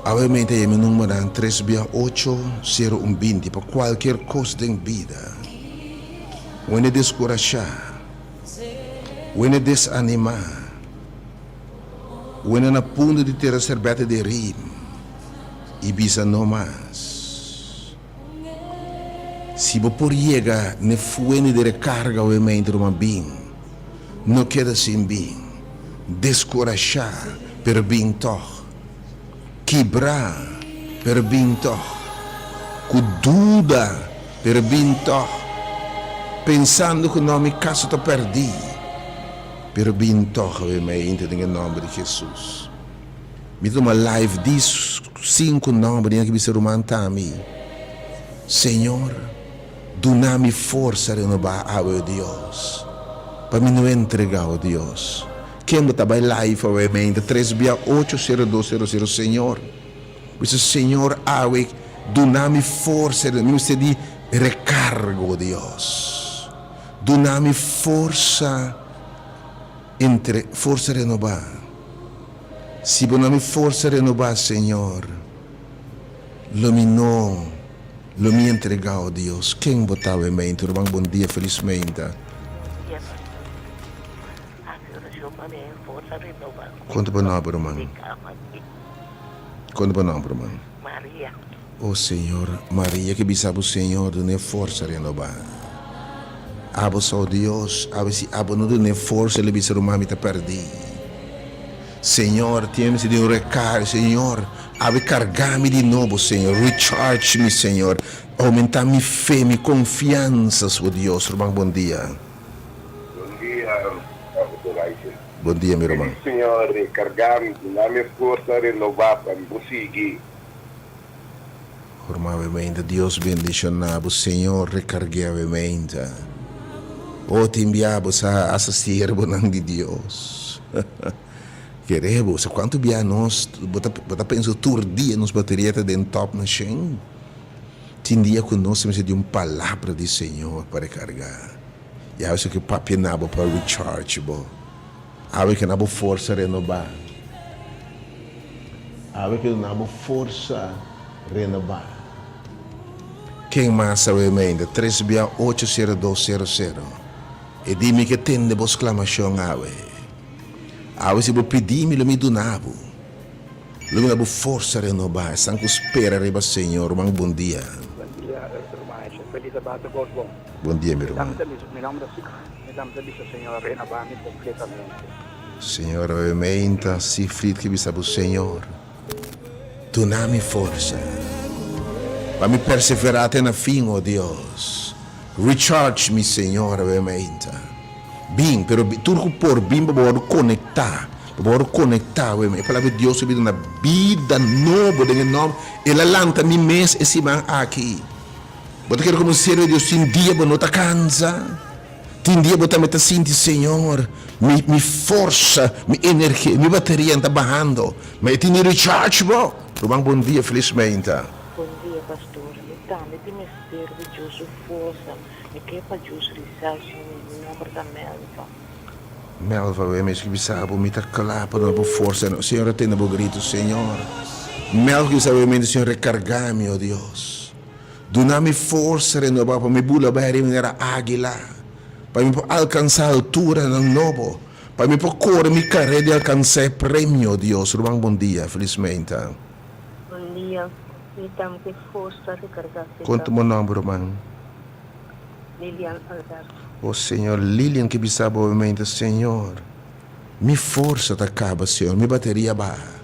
[SPEAKER 1] Awe mi ta yama e numbernan tres bia ocho sero un binti pa cualkier cos den bida. Wende descurasha, wende desanima. Wena na punto di tira serbete den rim i bisa no mas. Si bo por yega n'e fuente di rekarga awe mente ruman bin, no keda sin bin. Deskurashá, pero bin tòg. Kibrá, pero bin tòg. Ku duda, pero bin tòg. Pensando ku no mi kaso ta pèrdí. Pero bin tog awe mainta den e nomber di Jesus. Mi ta tuma live di sinku nomber di nan ki bisa ruman Tami. Señor, duna mi forsa renoba awe o Dios, pa mi no entrega o Dios. Ken bo ta bai live awe mainta tres bia ocho sero dos sero sero Señor. Bisa Señor awe duna mi forsa mi mester di recargo o Dios. Duna mi forsa entre forsa renobá. Si bo na mi forsa renobá, Señor, lo mi no lo mi entregá, o Dios. Ken bo ta, Wemeinta? Ruman, bon dia, felis meinta.
[SPEAKER 4] Dia, pastor. Hasi oracion pa mi forsa renobá.
[SPEAKER 1] Konta bo nomber, ruman? Konta bo nomber, ruman?
[SPEAKER 4] Maria.
[SPEAKER 1] O Señor, Maria ke bisa bo Señor dun'é forsa renobá. Abo sa o Dios, abo si abo no dun'é forsa el a bisa ruman mi ta pèrdí. Señor, tin mester di un rekarga, Señor, abo karga mi di nobo, Señor, recharge mi, Señor, oumentá mi fe, mi konfiansa, o Dios. Ruman bon dia.
[SPEAKER 5] Bon dia, Pastor Isaac.
[SPEAKER 1] Bon dia mi ruman.
[SPEAKER 5] Pidi Señor rekarga mi, duna mi forsa renobá pa mi por sigui.
[SPEAKER 1] Horma awe Dios bendiciona bo Señor recargue awe meinta oh tin bia bo sa hasta siervonan di Dios kere bo sa cuanto bia nos bo ta bo ta pensa tur dia nos bateria ta den top na shen tin dia cu nos mester di un palabra di Señor pa recarga y awe ke papia na bo pa recharge bo awe ke na bo forsa renoba. Awe ke duna bo forsa renobá. Ken mas awe meinda? Tres bia ocho sero dos sero sero. E di mi ke tende bo sklamashon awe. Awe si bo pidi mi lo mi duna bo. Lo mi duna bo forsa renobá. Esnan ku spera riba Señor. Ruman bon dia.
[SPEAKER 6] Bon dia ruman Eshe. Feliz sabato Gos bon.
[SPEAKER 1] Bon dia mi ruman.
[SPEAKER 6] Mi nomber ta Siegfried. Mi tambe ta bisa Señor renobá mi kompletamente.
[SPEAKER 1] Señor awe meinta Siegfried ke bisa bo Señor duna mi forsa pa mi persevera te na fin o Dios recharge mi Señor awe meinta bin pero tur ku por bin pa bo wòrdu konekta pa bo wòrdu konekta awe e palabra di Dios ta bira na bida nobo den e nòmber el a lanta mi mes e siman aki. Bo ta kere komo siervo di Dios tin dia bo no ta kansa? Tin dia bo tambe ta sinti, Señor, mi mi forsa, mi energia, mi baterianan ta bahando, ma e tin di recharge bo. Ruman bon dia, felis meinta.
[SPEAKER 4] Bon dia pastor, mi tambe tin mester di Dios su forsa, mi ke pa Dios recharge mi, mi nomber ta Melva.
[SPEAKER 1] Melva, wee mi skibi sa bo mi ta kla pa duna bo forsa, Señor a tende bo grito, Señor. Melva skibi sa wee mi, Señor rekarga mi, o Dios. Duna mi forsa renobá pa mi bula bai riba manera águila, pa mi por alkansá alturanan nobo, pa mi por kore mi karera di alkansá e premio, Dios. Ruman bon dia, felismente.
[SPEAKER 7] Bon dia, mi tambe forsa rekargá seca.
[SPEAKER 1] Konta bo nòmber ruman?
[SPEAKER 7] Lilian Alberto.
[SPEAKER 1] O Señor, Lilian ke bisa bo obviamente, Señor, mi forsa ta kaba, Señor, mi bateria baha.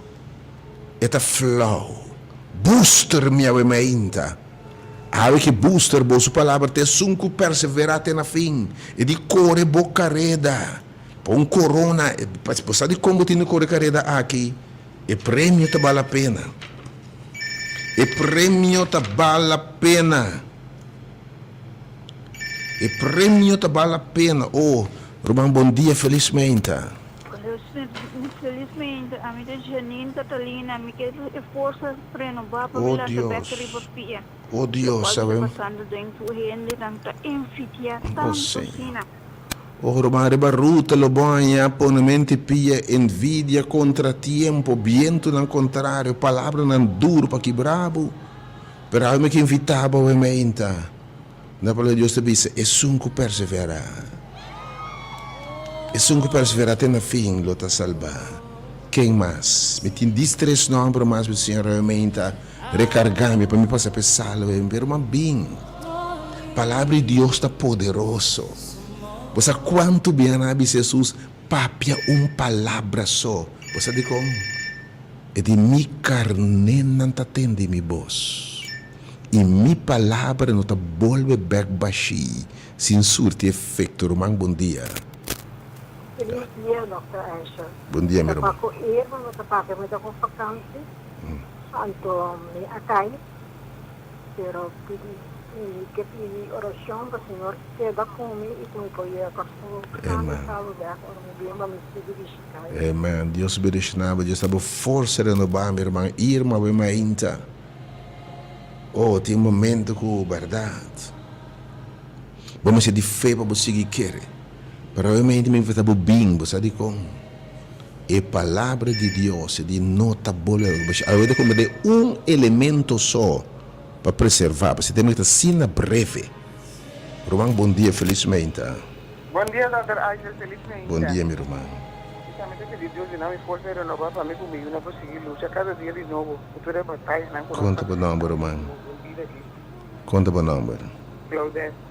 [SPEAKER 1] E ta flou. Booster mi awe mainta. Awe ki booster bo su palabra ta esun ku perseverá te na fin. E di kore bo kareda pa un korona. Bo sa dikon bo tin di kore kareda aki? E premio ta bal la pena. E premio ta bal la pena. E premio ta bal la pena. Oh, ruman bon dia felis mainta.
[SPEAKER 8] Felizmente, ami ta Janine Catalina, mi ke e forsa renobá pa mi
[SPEAKER 1] Oh
[SPEAKER 8] lanta bek riba
[SPEAKER 1] Dios,
[SPEAKER 8] pia.
[SPEAKER 1] oh Dios,
[SPEAKER 8] Lokual ku ta
[SPEAKER 1] sabe.
[SPEAKER 8] pasando den tur hendenan ta envidiá
[SPEAKER 1] Oh
[SPEAKER 8] tantu
[SPEAKER 1] Señor.
[SPEAKER 8] asina.
[SPEAKER 1] Oh ruman riba ruta lo bo haña ponemente pia, envidia, kontratiempo, bientunan kontrario, palabranan duru pa kibra bo. Pero awe mi ke invitá bo awe meinta. Na palabra di Dios ta bisa, Esun ku perseverá, esun ku perseverá te na fin lo ta salbá. Ken mas? Mi tin diestres nòmber mas, mi Señor realmente ta rekargá mi pa mi pasa p'e salba mi, pero mas bin, Palabra di Dios ta poderoso. Bo sa kuantu biaha nan a bisa Hesus, Papia un palabra so. Bo sa dikon? E di, Mi karnénan ta tende mi bos. I mi palabra no ta bolbe bek bashí sin surti efekto. Ruman bon dia.
[SPEAKER 7] Feliz dia Dòkter Asher.
[SPEAKER 1] Bon dia mi
[SPEAKER 7] Ta
[SPEAKER 1] ruman.
[SPEAKER 7] pa ku Irma no ta papia mi ta ku vakansi anto mi a kai pero pidi mi ke pidi orashon pa Señor keda ku mi i ku mi por yega Kòrsou sano
[SPEAKER 1] Amen.
[SPEAKER 7] salvo bek ora mi bin pa mi sigui bishita.
[SPEAKER 1] Amen. Dios bendiciona bo. Dios ta bo forsa renobá mi ruman Irma bo mainta. Oh, tin un momento ku bèrdat bo mester di fe pa bo sigui kere. Pero obviamente mi invitá bo bin, bo sa dikon? E Palabra di Dios e di no ta bolbe Awe ta komprendé un elemento so pa preservá, pasobra e tema ta asina breve. Ruman, bon dia, felis meinta.
[SPEAKER 9] Bon dia Dòkter Isel, felis meinta.
[SPEAKER 1] Bon dia mi ruman.
[SPEAKER 9] Mi tambe ta pidi Dios duna mi forsa i renobá pa mi ku mi yunan por sigui lucha kada dia di nobo ku tur e batayanan ku nos
[SPEAKER 1] Konta
[SPEAKER 9] ta
[SPEAKER 1] bo nòmber ruman.
[SPEAKER 9] den bida aki.
[SPEAKER 1] Konta bo nòmber.
[SPEAKER 9] Claudette.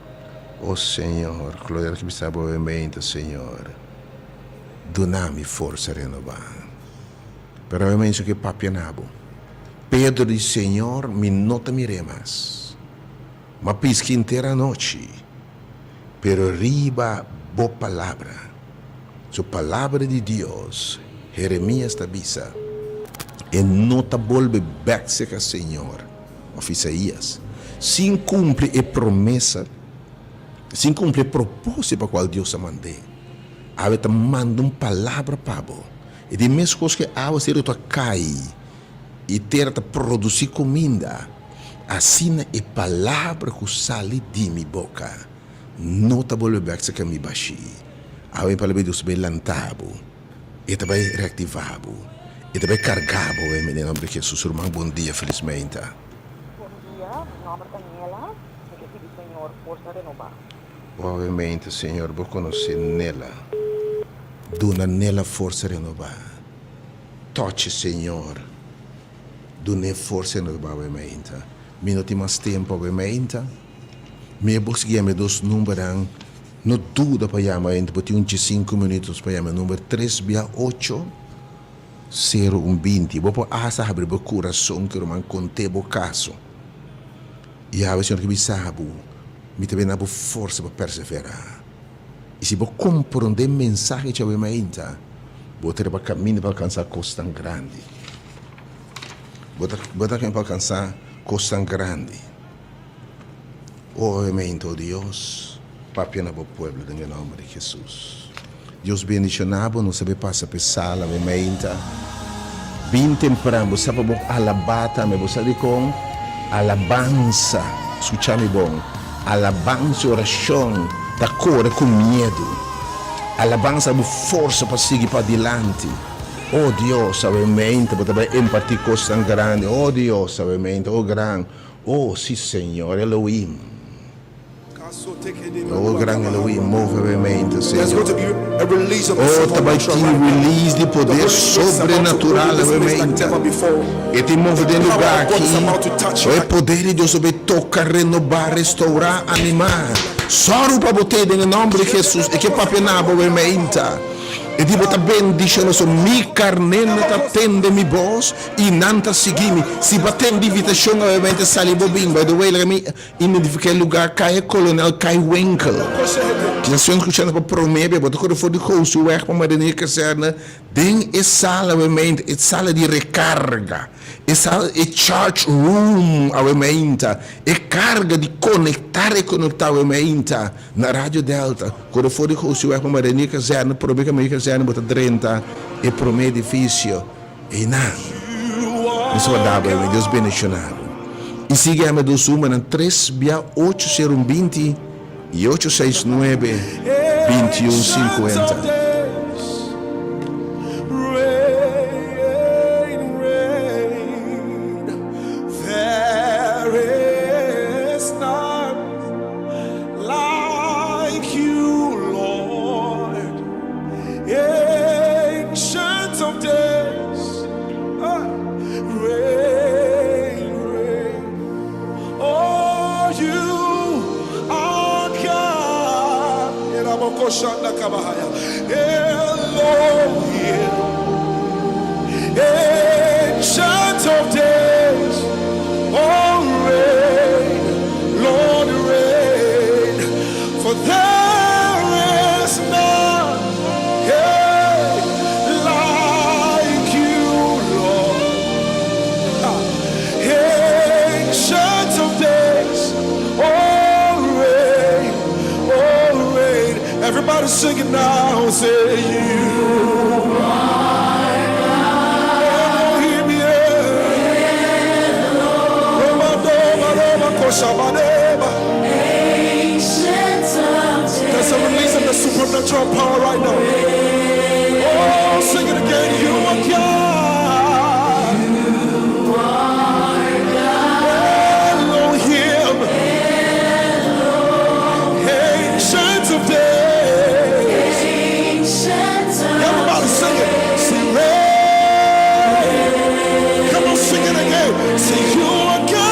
[SPEAKER 1] O Señor, Claudette ki bisa bo e meinta, Señor, duna mi forsa renobá. Pero awe meinta ke papia na bo. Pedro di, Señor, mi no ta mir'é mas. M'a piska henter anochi, pero riba bo palabra. Su palabra di Dios, Jeremias ta bisa, e no ta bolbe bek serka Señor, òf Isaías, sin kumpli e promesa, sin kumpli e propósito pa kual Dios a mand'é. Awe ta manda un palabra pa bo. E di meskos ku e awa seru ta kai i tera ta produsí kuminda, Asina e palabra ku sali di mi boka no ta bolbe bèk serka mi bashí. Awe mi palabra di Dios ta bai lanta bo, e ta bai reaktivá bo, e ta bai kargá bo awe den nòmber di Hesus. Ruman bon dia, felis meinta.
[SPEAKER 4] Bon dia, mi nòmber ta Nela, mi ke pidi Señor forsa renobá.
[SPEAKER 1] Awe meinta Señor bo konosé Nela, duna Nela forsa renobá, touch Señor. Dun'é forsa e no ta bawe mainta. Mi no tin mas tempu awe mainta. Mi e bos guia mi dos numbernan. No duda pa yama ainda. Bo tin un diesinku minutos pa yama e number tres bia ocho, sero un binti. Bo por hasta habri bo kurason ku ruman kont'é bo kaso. I awe Señor ke bisa bo, mi ta bini na bo forsa pa perseverá. I si bo komprondé mensahe djawe mainta, bo ta riba kaminda pa alkansá kosnan grandi. Bo ta bo ta pa alkansá kosnan grandi. Obviamente, oh Dios, papia na bo pueblo den e nomber di Jesus. Dios bendiciona bo, nos a bay pasa p'e sala awe meinta. Bin tempran, bo sa pa bo alaba tambe, bo sa dicon? Alabansa, scucha mi bon, alabansa y oracion ta core cu miedo. Alabansa bo forsa pa sigui padilanti. Oh Dios, awe meinta bo ta bay imparti cosnan grandi, oh Dios, awe meinta, oh gran. Oh, sí, Señor Elohim. Oh, gran Elohim, move mi mente, Señor. Oh, ta bai tin release di poder sobrenatural na mi mente. E tin move den lugar aki. Oh, e poder di Dios a bai toca, renoba, restaura, anima. Sòru pa bo tei den e nomber di Jesus. E ke papia na bo, mi mente. E di bo ta bendiciona, so mi carnénan ta tende mi bos. I nan ta sigui mi. Si bo a tende invitashon awe sali bo bin. By the way, laga mi identifiká e lugá, Kaya Kolonel Kai Winkel. Kisas si un skuchando pa promé bia, bo ta kore for di Gosiweg pa Marinier Kazerne den e sala awe meinta, e sala di rekarga, e sala, e charge room awe meinta, e karga di konektá, rekonektá awe meinta na Radio Delta. Kore for di Gosiweg pa Marinier Kazerne, promé ku Marinier Kazerne bo ta drenta e promé edifisio. Einan, mi sa wardaba ei, Dios bendiciona bo. I sigui ama dos humanan tres bia ocho sero un 20 i ocho seis nuebe 21 50.
[SPEAKER 10] Ancient of days, reign, reign. Oh, you are God. Elohim. Ancient of days, oh, reign, Lord, reign. For there is none hey, like you, Lord. Ancient of days, oh, reign, oh, reign. Everybody sing it now, say you are Elohim, yeah. Roma, Doma, Roma, Koshabaneba. There's a release of the supernatural power right now. Oh, sing it again. You are God. Elohim. Ancient of days. Everybody sing it. Sing reign. Come on, sing it again. Say you are God.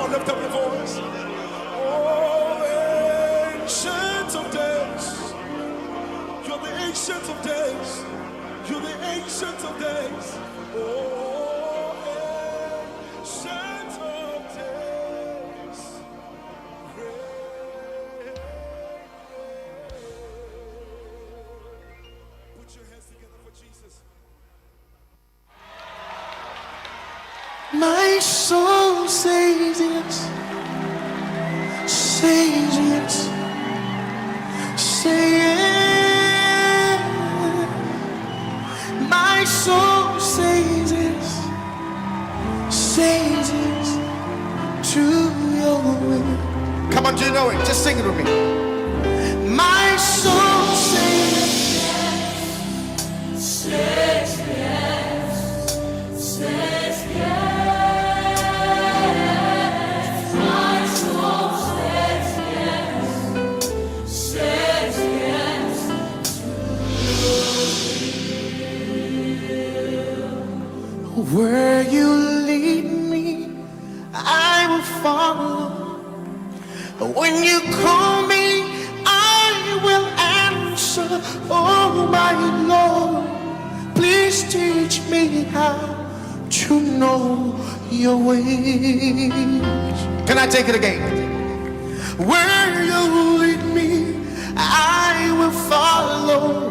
[SPEAKER 10] on, lift up your voice. Oh, ancient of days. You're the ancient of days. You're the ancient of days. Oh, ancient of days. Put your hands together for Jesus.
[SPEAKER 11] My soul says yes, says yes, say yes. My soul says yes, says yes to your will. Come on, do you know it? Just sing it with me. My soul says
[SPEAKER 3] Says yes, says yes. My soul says yes, says yes
[SPEAKER 11] Where you lead me, I will follow. When you call me, I will answer. Oh, my Lord, please teach me how to know your ways. Can I take it again? Where you lead me, I will follow.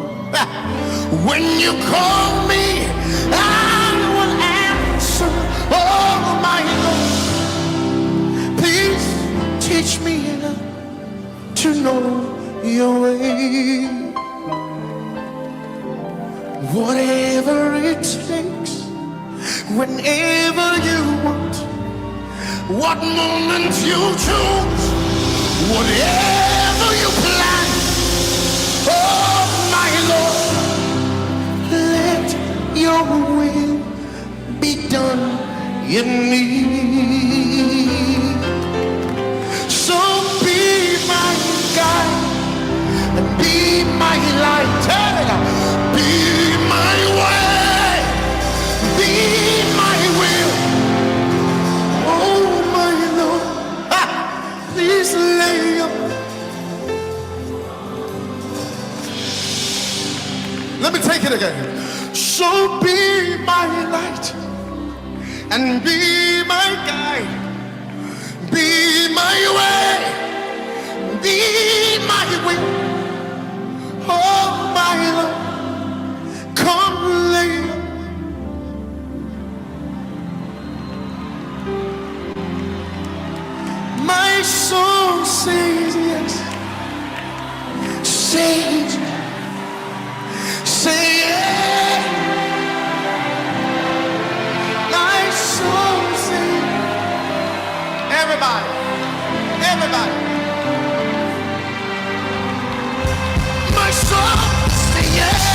[SPEAKER 11] When you call me, I will answer. Oh, my Lord, please teach me to know your way. Whatever it takes, whenever you want, what moment you choose, whatever you plan, oh my Lord, let your will be done in me. So be my guide and be my light. Hey, be my way, be my will. Oh my Lord, ah, please lay your. Let me take it again. So be my light and be my guide, be my way, be my will. Oh my Lord, come lay. My soul says yes, says, say yes. My soul says, everybody, everybody. My soul say yes.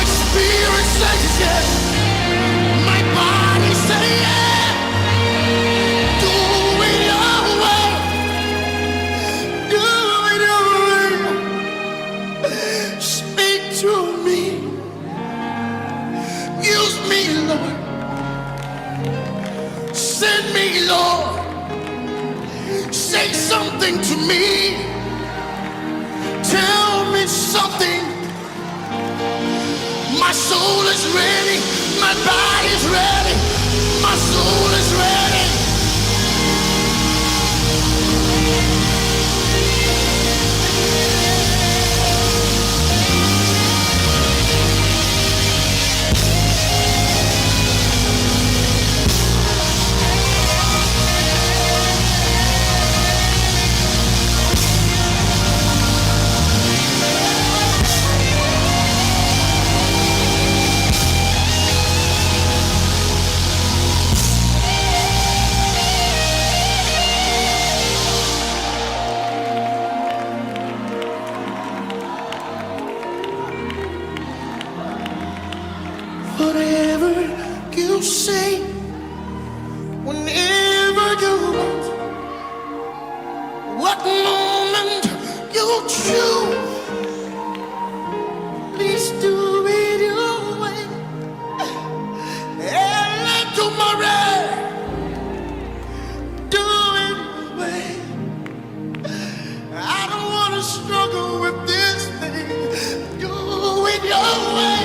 [SPEAKER 11] My spirit says yes. My body says yes. Do it your way. Do it your way. Speak to me. Use me, Lord. Send me, Lord. Say something to me. Tell me something. My soul is ready. My body's ready. My soul is ready. Whatever you say, whenever you want, what moment you choose, please do it your way. And tomorrow, do it your way. I don't want to struggle with this thing. Do it your way.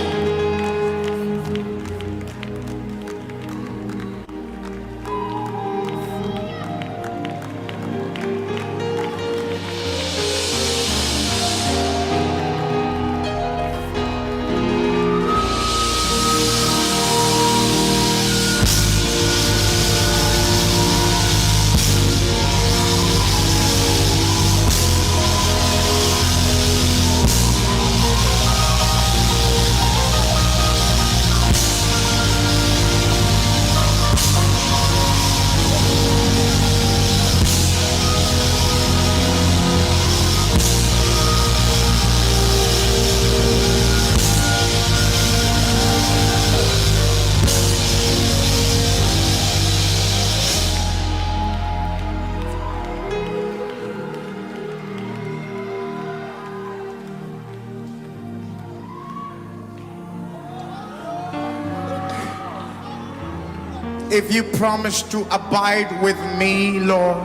[SPEAKER 11] If you promise to abide with me, Lord,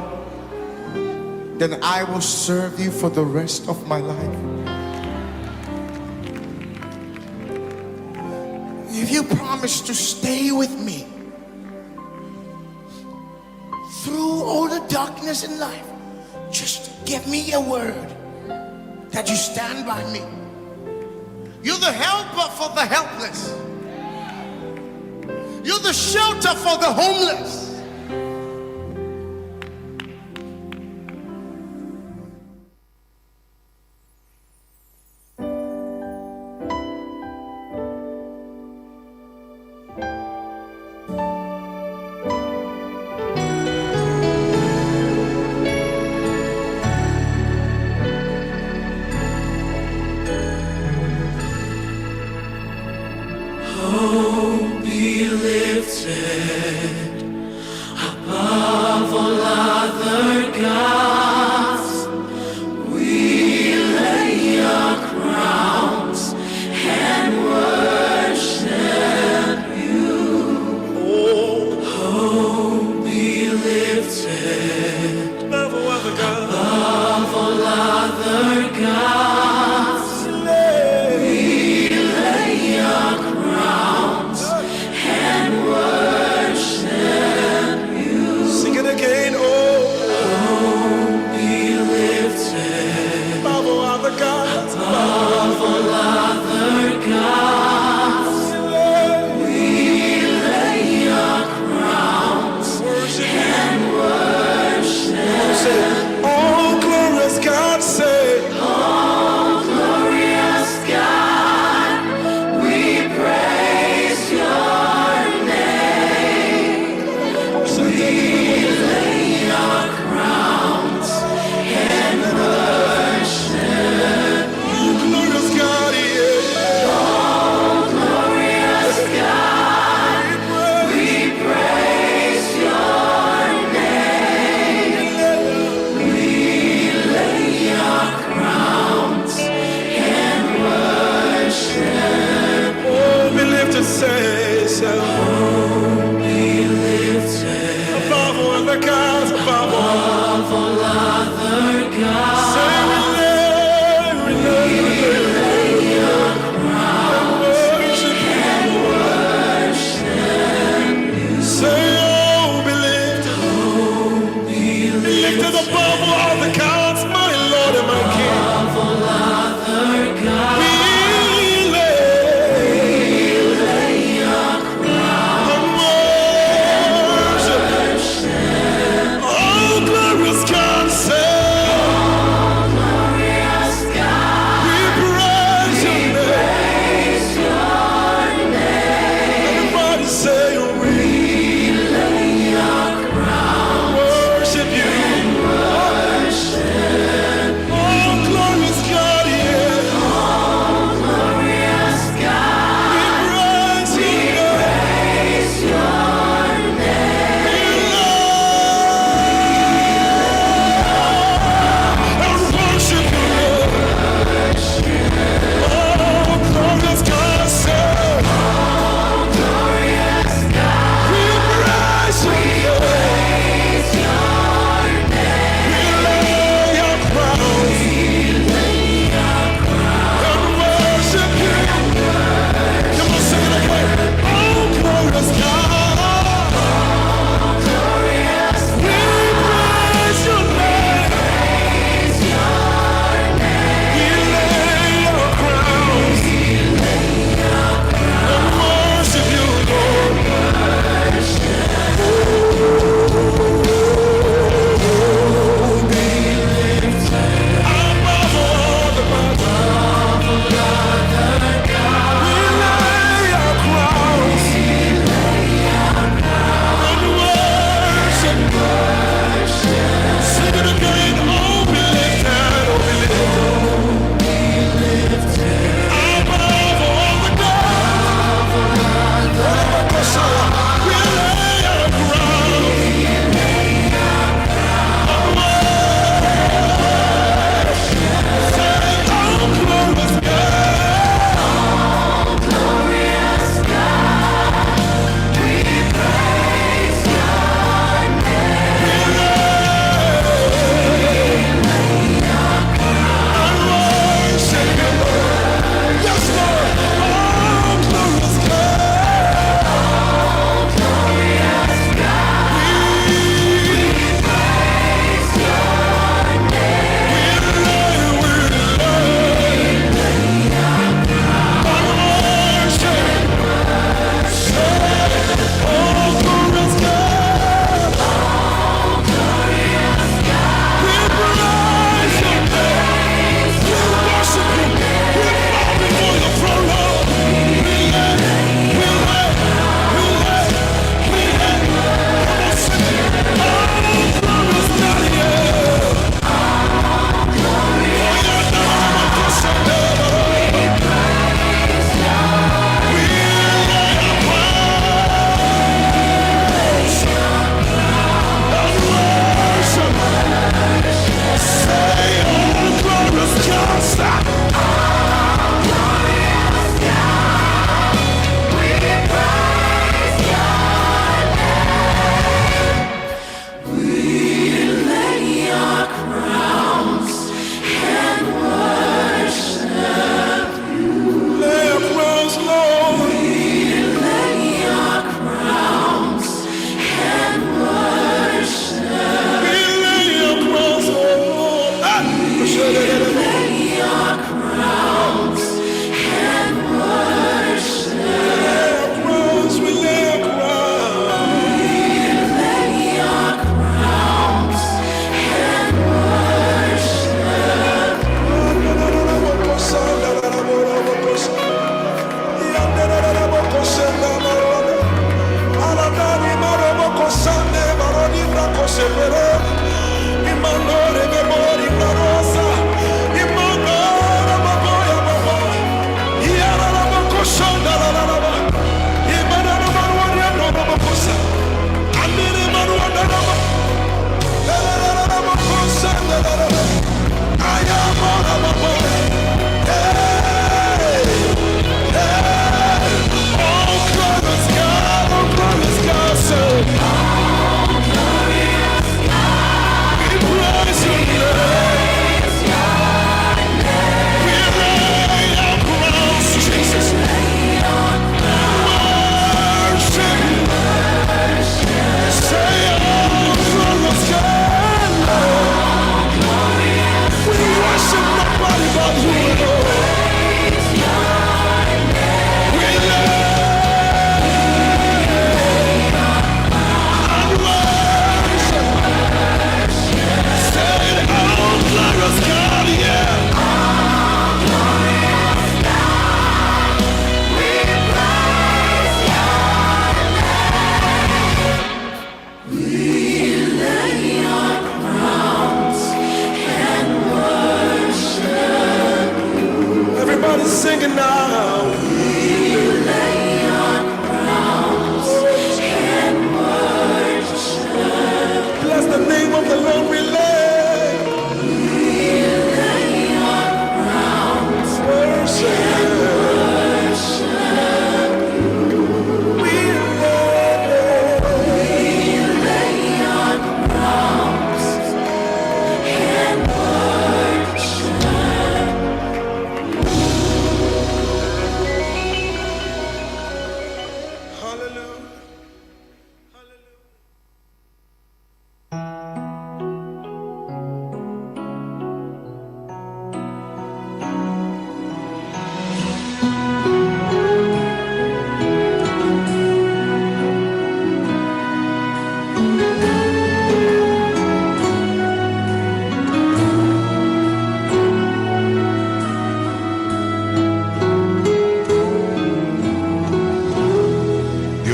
[SPEAKER 11] then I will serve you for the rest of my life. If you promise to stay with me through all the darkness in life, just give me a word that you stand by me. You're the helper for the helpless. You're the shelter for the homeless.
[SPEAKER 3] Hope be lifted above all other gods. We lay our crowns and worship you. Hope be lifted above all other gods. We lay our crowns and worship you.
[SPEAKER 10] Sing it again, oh.
[SPEAKER 3] Hope be
[SPEAKER 10] Oh, be lifted above all other gods, above all other gods. Say we lay, we lay, we lay our crowns and worship you. Say, oh, be lifted, oh, be lifted above all other gods, my Lord and my King. Above all other gods. We lay, we lay our crowns and worship. Oh, glorious God, say, glorious God, we praise your name. Everybody say, we lay our crowns, worship you, Oh, glorious God, yeah. Oh, glorious God, we praise your name. And worship you, Lord. Oh, glorious God, say, oh, glorious God, we praise your name. We lay our crowns and worship you. Come on, sing it again. Oh, glorious God, we praise your name. We lay our crowns and worship you, Lord. Oh, be lifted above all the We lay our crowns and worship. Sing it again. Oh, be lifted, oh, be lifted. Above all the gods. We lay our crowns and worship. Say, oh, glorious God. Yes, Lord. Oh, glorious God. Say, oh, glorious God, stop. Lay our crowns, Lord. We lay our crowns, Lord. Ah! We lay our crowns, we lay our crowns. I am on a Hey! Oh, glorious God.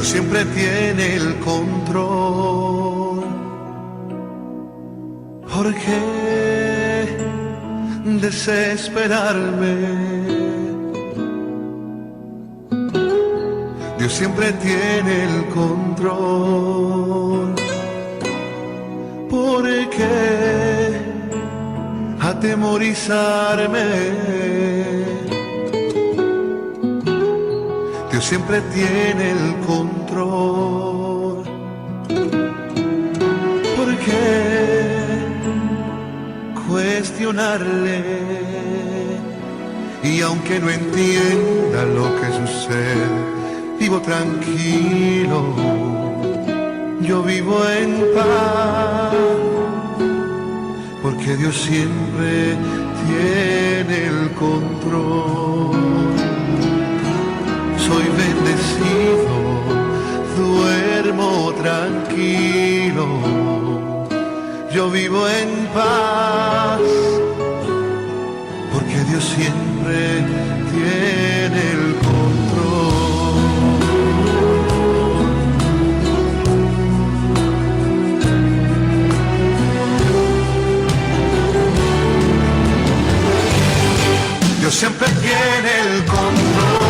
[SPEAKER 11] Dios siempre tiene el control. ¿Por qué desesperarme? Dios siempre tiene el control. ¿Por qué atemorizarme? Dios siempre tiene el control. ¿Por qué cuestionarle? Y aunque no entienda lo que sucede, vivo tranquilo, yo vivo en paz, porque Dios siempre tiene el control. Soy bendecido, duermo tranquilo, yo vivo en paz, porque Dios siempre tiene el control. Dios siempre tiene el control.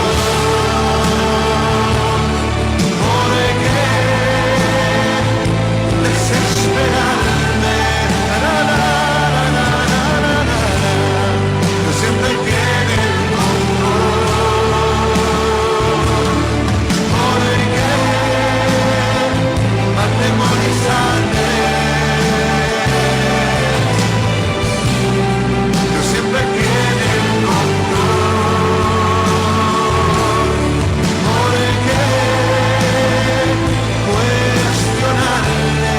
[SPEAKER 11] ¿Por qué desesperarme? Na, na, na, na, na, na, na, na. Dios siempre tiene el control. ¿Por qué atemorizarme? Dios siempre tiene el control. ¿Por qué cuestionarle?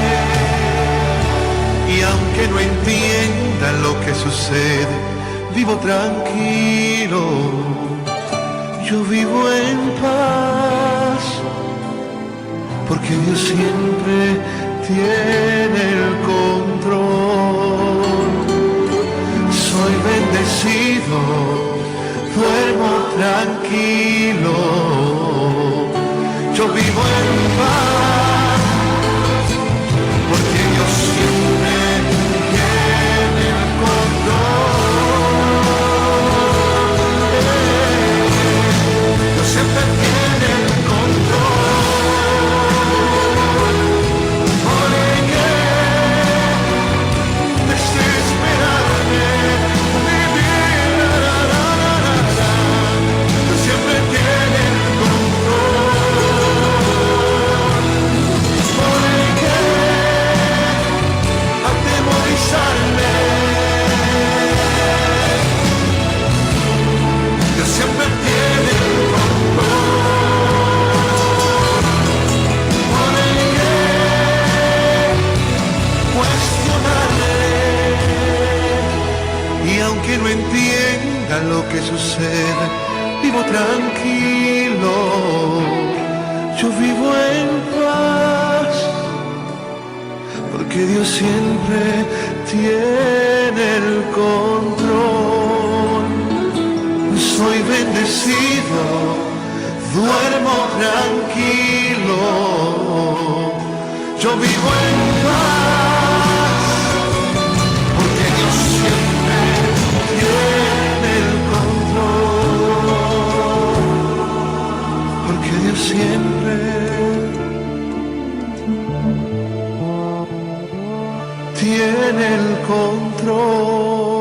[SPEAKER 11] Y aunque no entienda lo que sucede, vivo tranquilo, yo vivo en paz, porque Dios siempre tiene el control. Soy bendecido, duermo tranquilo, yo vivo en paz, porque Dios siempre tiene el control. Dios siempre tiene el control. ¿Por qué desesperarme? Vivir, la, la, la, la, la, la. Dios siempre tiene el control. ¿Por qué atemorizarme? Dios siempre tiene el control. ¿Por qué cuestionarle? Y aunque no entienda lo que sucede, vivo tranquilo, yo vivo en paz, porque Dios siempre tiene el control. Soy bendecido, duermo tranquilo, yo vivo en paz, porque Dios siempre tiene el control, porque Dios siempre tiene el control.